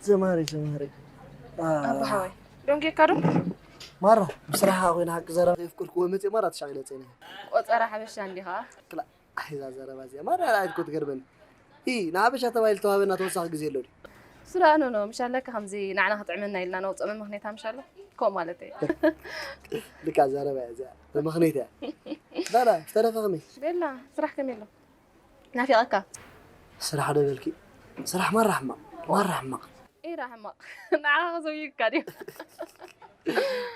ዘማሪ፣ ዘማሪ። ኣቦ ሓወይ፣ ደንጊየካ ዶ? ማራ፣ ብስራሕኻ ኮይና ሓቂ ዘረባ ከየፍቀድኩዎ መፅየ ማራ ተሻቒለ ፀኒሐ። ቆፀራ ሓበሻ እንዲኻ? ክላ፣ ኣይ፣ እዛ ዘረባ እዚኣ ማራ ኣይኮ ትገርመኒ። ኢ፣ ንሓበሻ ተባሂሉ ዝተዋህበና ተወሳኺ ግዜ ኣሎ ድዩ? ስራ ኖ ኖ፣ ምሻለካ ከምዚ ንዓና ክጥዕመና ኢልና ነውፅኦ መመኽኔታ ምሻሎ? ከምኡ ማለት እየ። ልካ ዘረባ እያ እዚኣ፣ መመኽኔታ እያ። ላላ፣ ዝተረፈ ከመይ? ቤላ፣ ስራሕ ከመይ ኣሎ? ናፊቐካ። ስራሕ ዶ በልኪ? ስራሕ ማራ ሕማቕ፣ ማራ ሕማቕ። ኤራ ሕማቕ። ንዓኻ ከዘውዩካ ድዩ?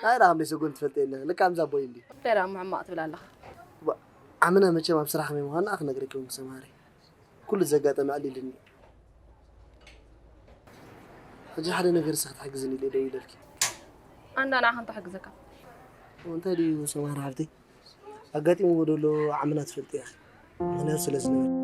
ኣይ ዳ ክንደይ ሰጎን ትፈልጥ የለ። ልካ ኣምዛ ቦይ እንዲ። ኤራ እሞ ሕማቕ ትብል ኣለኻ። ኣመና መቸም ኣብ ስራሕ ከመይ ምዃንና ክነግረኪ እውን ክሰማሪ። ኩሉ ዘጋጠመ ኣሊልኒ። ሕጂ ሓደ ነገር ንስኺ ትሕግዝኒ ኢለ ደው ኢለልኪ። ኣንዳ ንዓኻ እንታይ ክሕግዘካ? እንታይ ድዩ ሰማሪ ሓብተይ? ኣጋጢምዎ ዘሎ ዓምና ትፈልጢ ኢኺ። ምኽንያት ስለ ዝነበረ።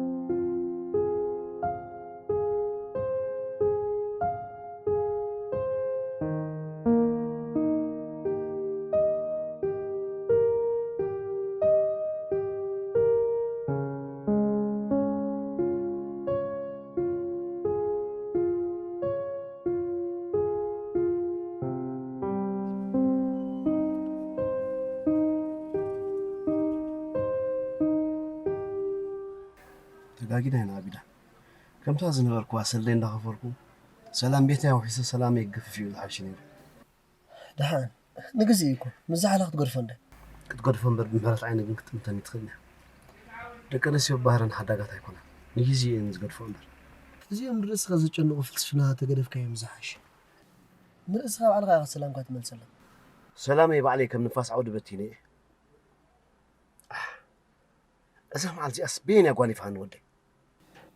ተጋጊና ኢና ኣቢዳ። ከምታ ዝነበርኩዋ ሰለይ እንዳኸፈልኩ ሰላም ቤትና ውሒሰ ሰላመይ ክገፍፍ እዩ ዝሓይሽ ነይሩ። ደሓን ንግዜ እኮ ምስ ዝሓላ ክትገድፎ እንደ ክትገድፎ እምበር ብምሕረት ዓይኒ ግን ክትጥምተኒ ትኽእል እያ። ደቂ ኣንስትዮ ባህረን ሓዳጋት ኣይኮናን። ንግዜ እየን ዝገድፎ እምበር። እዚኦም ንርእስኻ ዘጨንቑ ፍልስፍናታት ተገደፍካዮም ዝሓሽ። ንርእስኻ ባዕልኻ ኢኻ ሰላምካ ትመልሰላ። ሰላመይ ባዕለይ ከም ንፋስ ዓውዲ በቲነ እየ። ኣሕ፣ እዛ መዓልቲ እዚኣስ በየን እያ ጓኒፋ ንወደይ?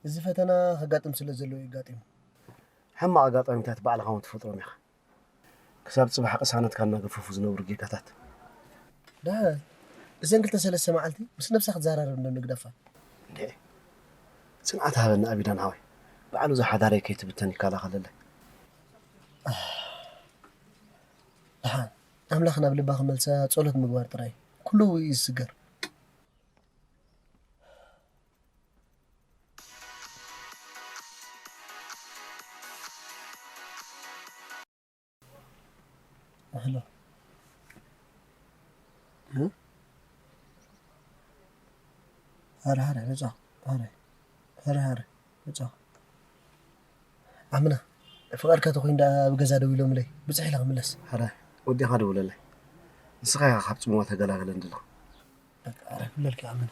እዚ ፈተና ከጋጥም ስለ ዘለዎ እዩ ኣጋጢሙ። ሕማቕ ኣጋጣሚታት ባዕልኻ እውን ትፈጥሮም ኢኻ። ክሳብ ጽባሕ ቅሳነትካ እናገፈፉ ዝነብሩ ጌጋታት። ደሓን እዘን ክልተ ሰለስተ መዓልቲ ምስ ነብሳ ክትዘራረብ እንዶ ንግደፋ። እንዴ ጽንዓት ሃበኒ ኣቢዳን ሃወይ። ባዕሉ እዛ ሓዳረይ ከይትብተን ይከላኸለለይ። ደሓን ኣምላኽ ናብ ልባ ክመልሳ ጸሎት ምግባር ጥራይ ኩሉ እዩ ዝስገር። ሄሎ እ? ሃረ ሃረ መጻ ሃረ ሃረ ሃረ መጻ ኣምና ፍቓድካ ተኾይኑ ደኣ ኣብ ገዛ ደው ኢሎምለይ ብጽሕ ኢለ ክምለስ። ሃረ ወዲኻ ደውለለይ። ንስኻ ኢኻ ካብ ጽምዋ ተገላገለን ዘለኻ። በቃ ሃረ ክብለልካ ኣምና።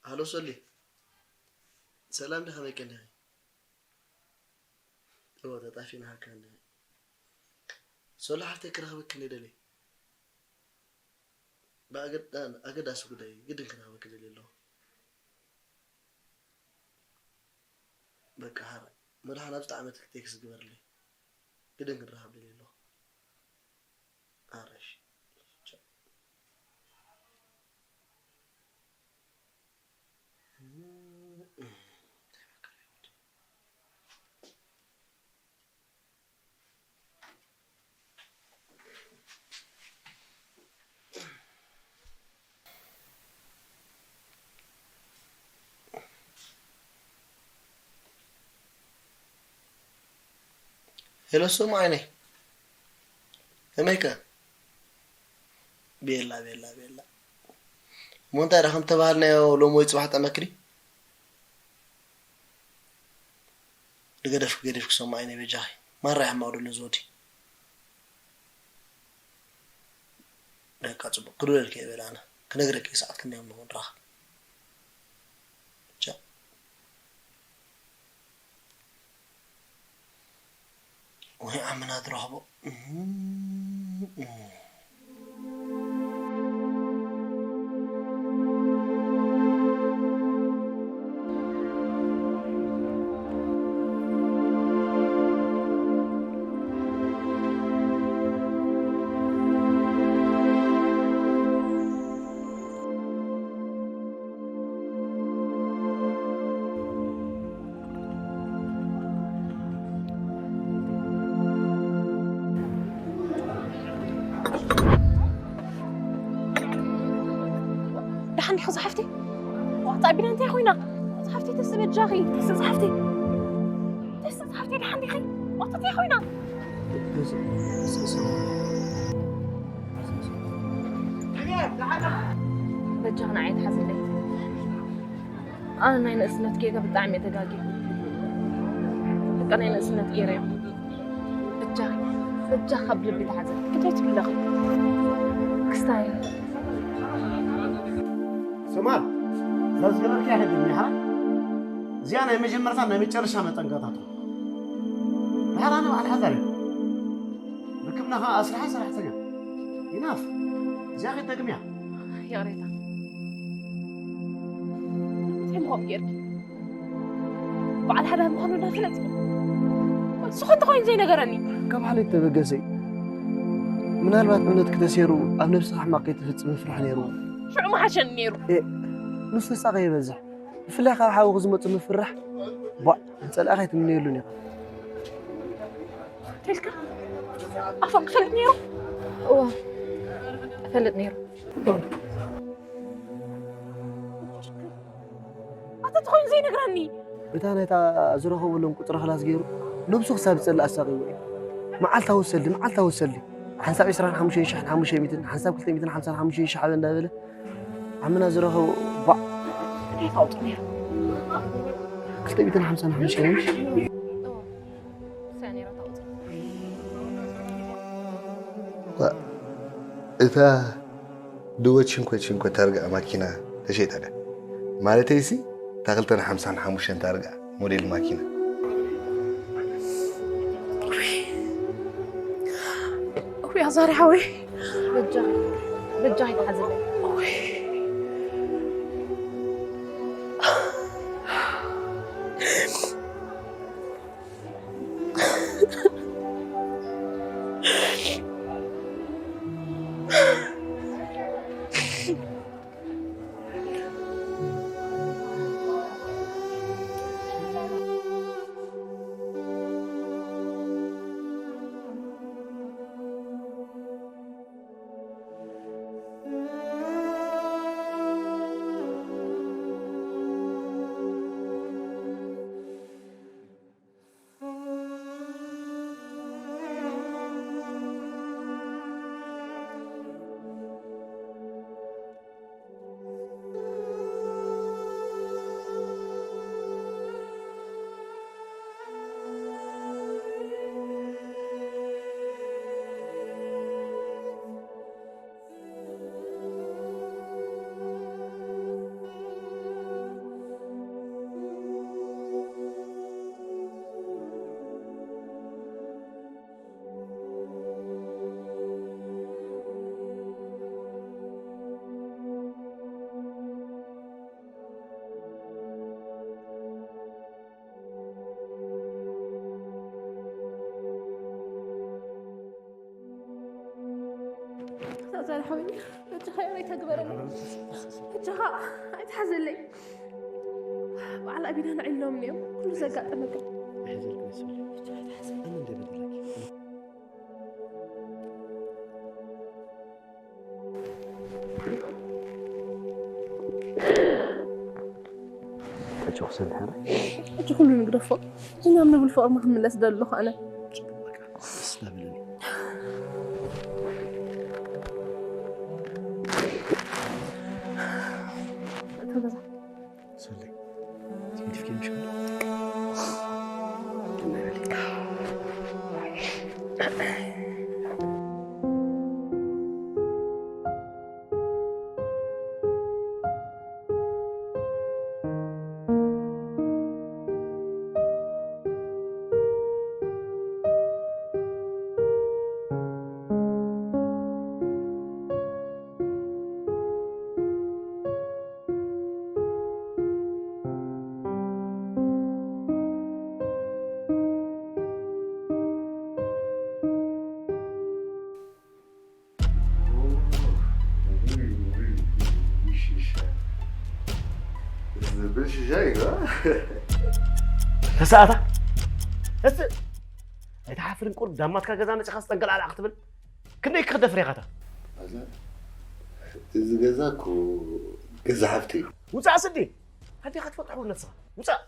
ሃሎ ሶሊ፣ ሰላም ዲኻ? መይቀኒኻ? እወ ተጣፊእና ሃካ እንደ ሶሎ ሓፍተይ ክረኽበኪ እየ ደልየ። ብኣገዳ- ኣገዳሲ ጉዳይ እዩ፣ ግድን ክረኽበኪ ደልየ ኣለኹ። በቃ ሓራይ መድሓን ኣብዚ ጣዕመትኪ ቴክስት ግበርለይ፣ ግድን ክንራኸብ ደልየ ኣለኹ። ኣረሽ ሄሎ ሶሙ ዓይነይ ከመይከ? ቤላ ቤላ ቤላ እሞ እንታይ ደኣ ከም ተባሃልናዮ ሎሚ ወይ ጽባሕ ጠመክሪ ንገደፍኪ ገዲፍኪ ሶሙ ዓይነይ በጃኺ ማራ ይሕማቕ ደሎ ዝወዲ በቃ ጽቡቕ ክድውለልኪ እየ በል ኣነ ክነግረኪ እየ ሰዓት ክንደይ ከም ንራኸብ ቻው። ወይ ዓምና ትረኽቦ። ኣቢና እንታይ ኮይና? መጽሓፍቲ ተስበጃኺ። ተስጽሓፍቲ። ተስጽሓፍቲ ደሓን ዲኺ? መጥተት ኮይና። በጃኺ ንዓይ ትሓዝለይ። ኣነ ናይ ንእስነት ጌጋ ብጣዕሚ እየ ተጋጊ። በቃ ናይ ንእስነት ገይረ እየ። በጃኺ፣ በጃኺ ካብ ልቢ ተሓዘ። እንታይ ትብለኺ? ክስታይ። ሰማር፣ እዛ ዝገበርክያ ሕጂ እኒሓ፣ እዚኣ ናይ መጀመርታን ናይ መጨረሻ መጠንቀቕታ ትኹን። ድሓር ኣነ በዓል ሓዳር እየ። ርክብና ኸዓ ኣስራሒ ሰራሕተኛ። ኢናፍ። እዚኣ ከይትደግምያ። ይቕሬታ። እንታይ ምኾም ጌርኪ? በዓል ሓዳር ምዃኑ እናፈለጥኪ ንሱ ኸ እንተኾይኑ ዘይነገረኒ? ካብ ሓልዮት ተበገሰ እዩ። ምናልባት እምነትኪ ተሰይሩ ኣብ ነብስኺ ሕማቕ ከይትፍጽሚ ፍርሒ ነይርዎ። ሽዑ ምሓሸኒ ነይሩ። ንሱ ተሳቐ ይበዝሕ። ብፍላይ ካብ ሓውኺ ዝመጽእ ምፍርራሕ ቧዕ ንጸላእኺ ኣይትምነየሉን ኢኻ። ተልካ ኣፎም ክፈልጥ ነይሩ። እዋ እፈልጥ ነይሩ። ኣታ ተኾይኑ ዘይነግረኒ። እታ ናይታ ዝረኸበሎም ቁጽሪ ክላስ ገይሩ ነብሱ ክሳብ ዝጸልእ ኣሳቒዎ እዩ። መዓልታዊ ሰልዲ መዓልታዊ ሰልዲ ሓንሳብ ዕስራን ሓሙሽተን ሽሕን ሓሙሽተ ሚእትን ሓንሳብ ክልተ ሚእትን ሓምሳን ሓሙሽተ ሺሕ ሓበ እንዳበለ ዓምና ዝረኸቦ ባዕ እንታይ ታውጡ ነይሩ? ክልተ ሚእትን ሓምሳን ሓሙሽተ ሺሕ። እታ ድወ ቺንኮ ቺንኮ ታርጋ ማኪና ተሸይጣ ድያ? ማለተይሲ እታ ክልተን ሓምሳን ሓሙሽተን ታርጋ ሞዴል ማኪና። እውይ ኣዛሪ ሓወይ በጃ በጃ ኣይትሓዝለይ። ኣዛሪ ሓወይ በጃኻ ይቕሬታ ግበረለይ። በጃኻ ኣይትሓዘለይ። በዓል ኣቢና ንዒሎም እዮም ኩሉ ዘጋጠመ ግን። በጃኻ ኣይትሓዘለይ። ሕጂ ክሰምሐ ሕጂ ኩሉ ንግደፎ። እኛ ንብል ፍቕርና ክንምለስ ደለኹ ኣነ። ደስ ዳብለኒ። እቶም ገዛ ሰለይ ትንትፍኪ ምሽ ዝብል ሽሻይ ተሰኣታ እስ ኣይትሓፍርን ቁሩብ ዳማትካ ገዛ መፂኻ ዝጠንቀል ኣልዓ ክትብል ክንደይ ክኽደፍር ኢኻታ እዚ ገዛ እኮ ገዛ ሃፍቲ እዩ ውፃእ ስዲ ኣዴኻ ትፈልጦ ሕውነትኻ። ውፃእ!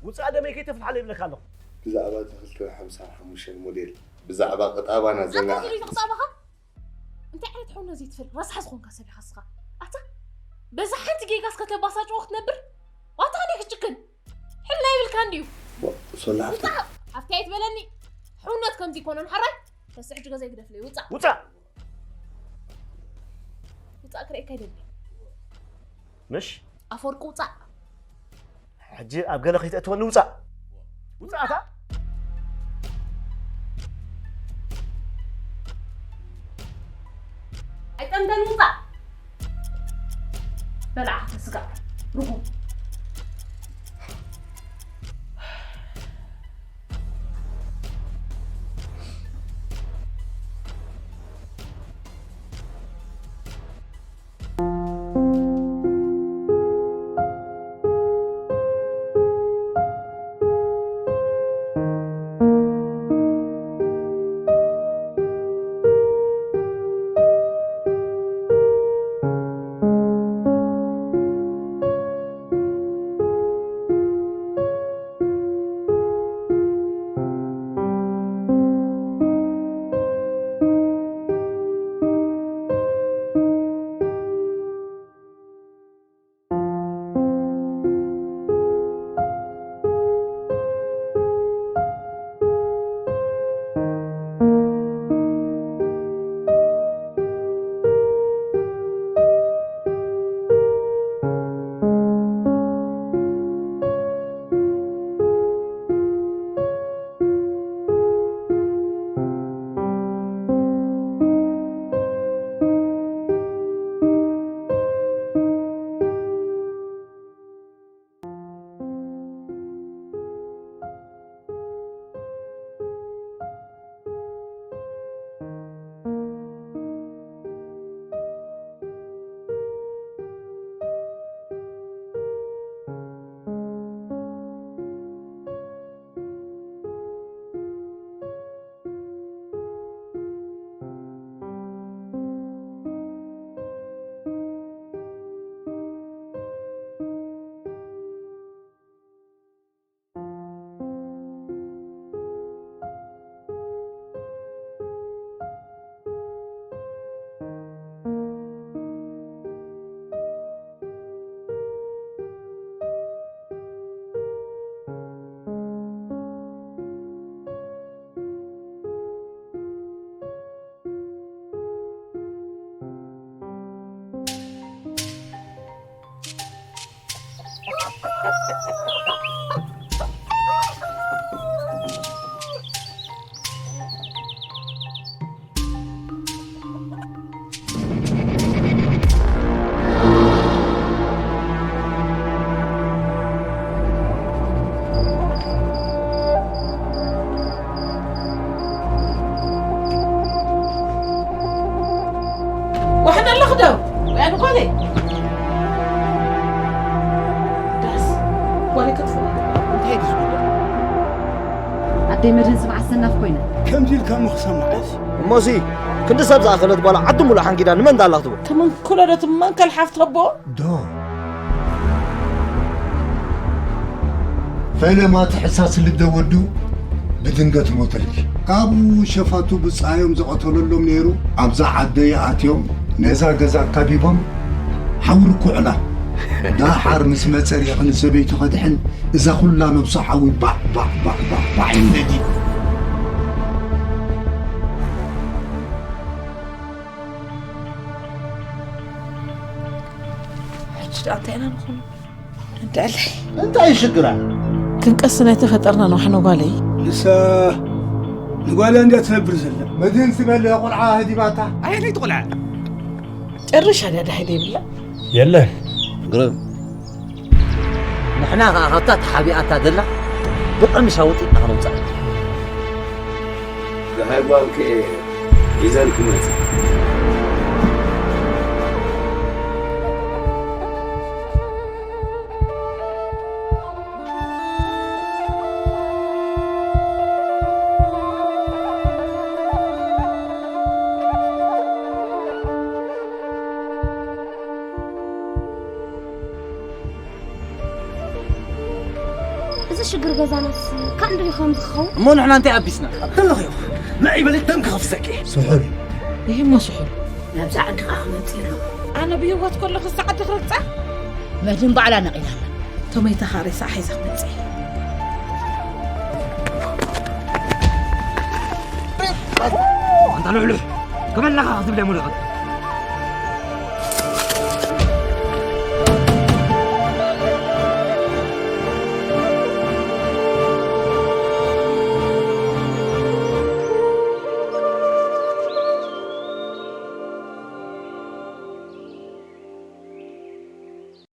ውፃእ ደመይ ከይተፍልሓለ ይብለካ ኣለኹ። ብዛዕባ እቲ ክልተ ሓምሳ ሓሙሽተ ሞዴል፣ ብዛዕባ ቅጣባና ኣታ ዘና ዝርኢ ተቕጣባኻ? እንታይ ዓይነት ሕውነት ዘይትፈልጥ ረሳሕ ዝኾንካ ሰብ ኢኻ እስኻ? ኣታ በዛ ሓንቲ ጌጋስ ከተባሳጭዎ ክትነብር? ዋታ ከመይ ክትጭክን? ሕልና ይብልካ እንድዩ። ሶላ ሓፍቲ። ውፃእ! ሓፍቲ ኣይትበለኒ። ሕውነት ከምዚ ይኮነን ሓራይ? ረስሕ ሕጂ ገዛ ይግደፍለይ። ውፃእ! ውፃእ! ውፃእ ክርእየካ ይደሊ። ምሽ? ኣፈወርቂ ውፃእ! ሕጂ ኣብ ገለ ከይተእትወኒ ውፃእ! ውፃእ ኣታ! ኣይጠምተን ውፃእ! በላዕኻ ስጋ ርጉም። ዋሕና ኣለኽ ዶ? ወይ ኣነ ጓለይ? ዳስ፣ ጓለይ ክትፍኡ። እንታይ እዩ ዝጉዳይ? ኣደይ መድህን ስምዓ ሰናፍ ኮይና። ከምዚ ኢልካ እሞ ክሰምዓ እዚ። እሞሲ፣ ክንዲ ሰብ ዝኣኸለት ጓል ዓዲ ሙሉእ ሓንጊዳ ንመን ዳላ ክትብል? ተመንክሎ ዶ ትመንከል ሓፍቲ ኣቦ? ዶ። ፈለማ እቲ ሕሳስ ልደ ወዱ ብድንገት ሞተልኪ። ካብኡ ሸፋቱ ብጻዮም ዝቐተለሎም ነይሩ። ኣብዛ ዓደይ ኣትዮም ነዛ ገዛ ካቢቦም ሓዊ ርኩዕላ። ዳሓር ምስ መጸ ርኢኺ ንሰበይቱ ከድሕን እዛ ኩላ ነብሱ ሓዊ ባዕ ባዕ ባዕ ባዕ ባዕ ኢሉ ነዲዱ። ሕጂ ደኣ እንታይ ኢና ንኹን? እንተኣለይ እንታይ ሽግራ? ክንቀስ ናይ ተፈጠርና ንዋሕኖ ጓለይ። ንሳ ንጓላ እንድያ ትነብር ዘላ። መድህን ዝበለ ቆልዓ ህዲባታ። ኣየነይቲ ቆልዓ? ጨርሻ ድያ ዳሂደ ይብላ? የለን። ግርም። ንሕና ኸኣ ካብታ ተሓቢኣታ ዘላ ብቐሚሻ ወጢጥና ኸነውጽኣ። ደሃይ ጓልኪ እየ ሒዘልኪ መጽእ። እዚ ሽግር ገዛናስ ካብ እንድዩ ከም ዝኸውን? እሞ ንሕና እንታይ ኣቢስና? ተለኽዮ ንዒ በሊ ደም ክኸፍሰኪ። ስሑል ይህሞ ስሑል ናብዛ ዓዲ ኸዓ ክመፅእ ኣለዎ። ኣነ ብህይወት ከለኹ እዛ ዓዲ ክረግፃ? መድህን ባዕላ ነቒላና። ቶመይታ ኻሬሳ ሒዛ ክመፅእ። ኣንታ ልሕሉሕ ከመላኻ ክትብለ ሙሉኸት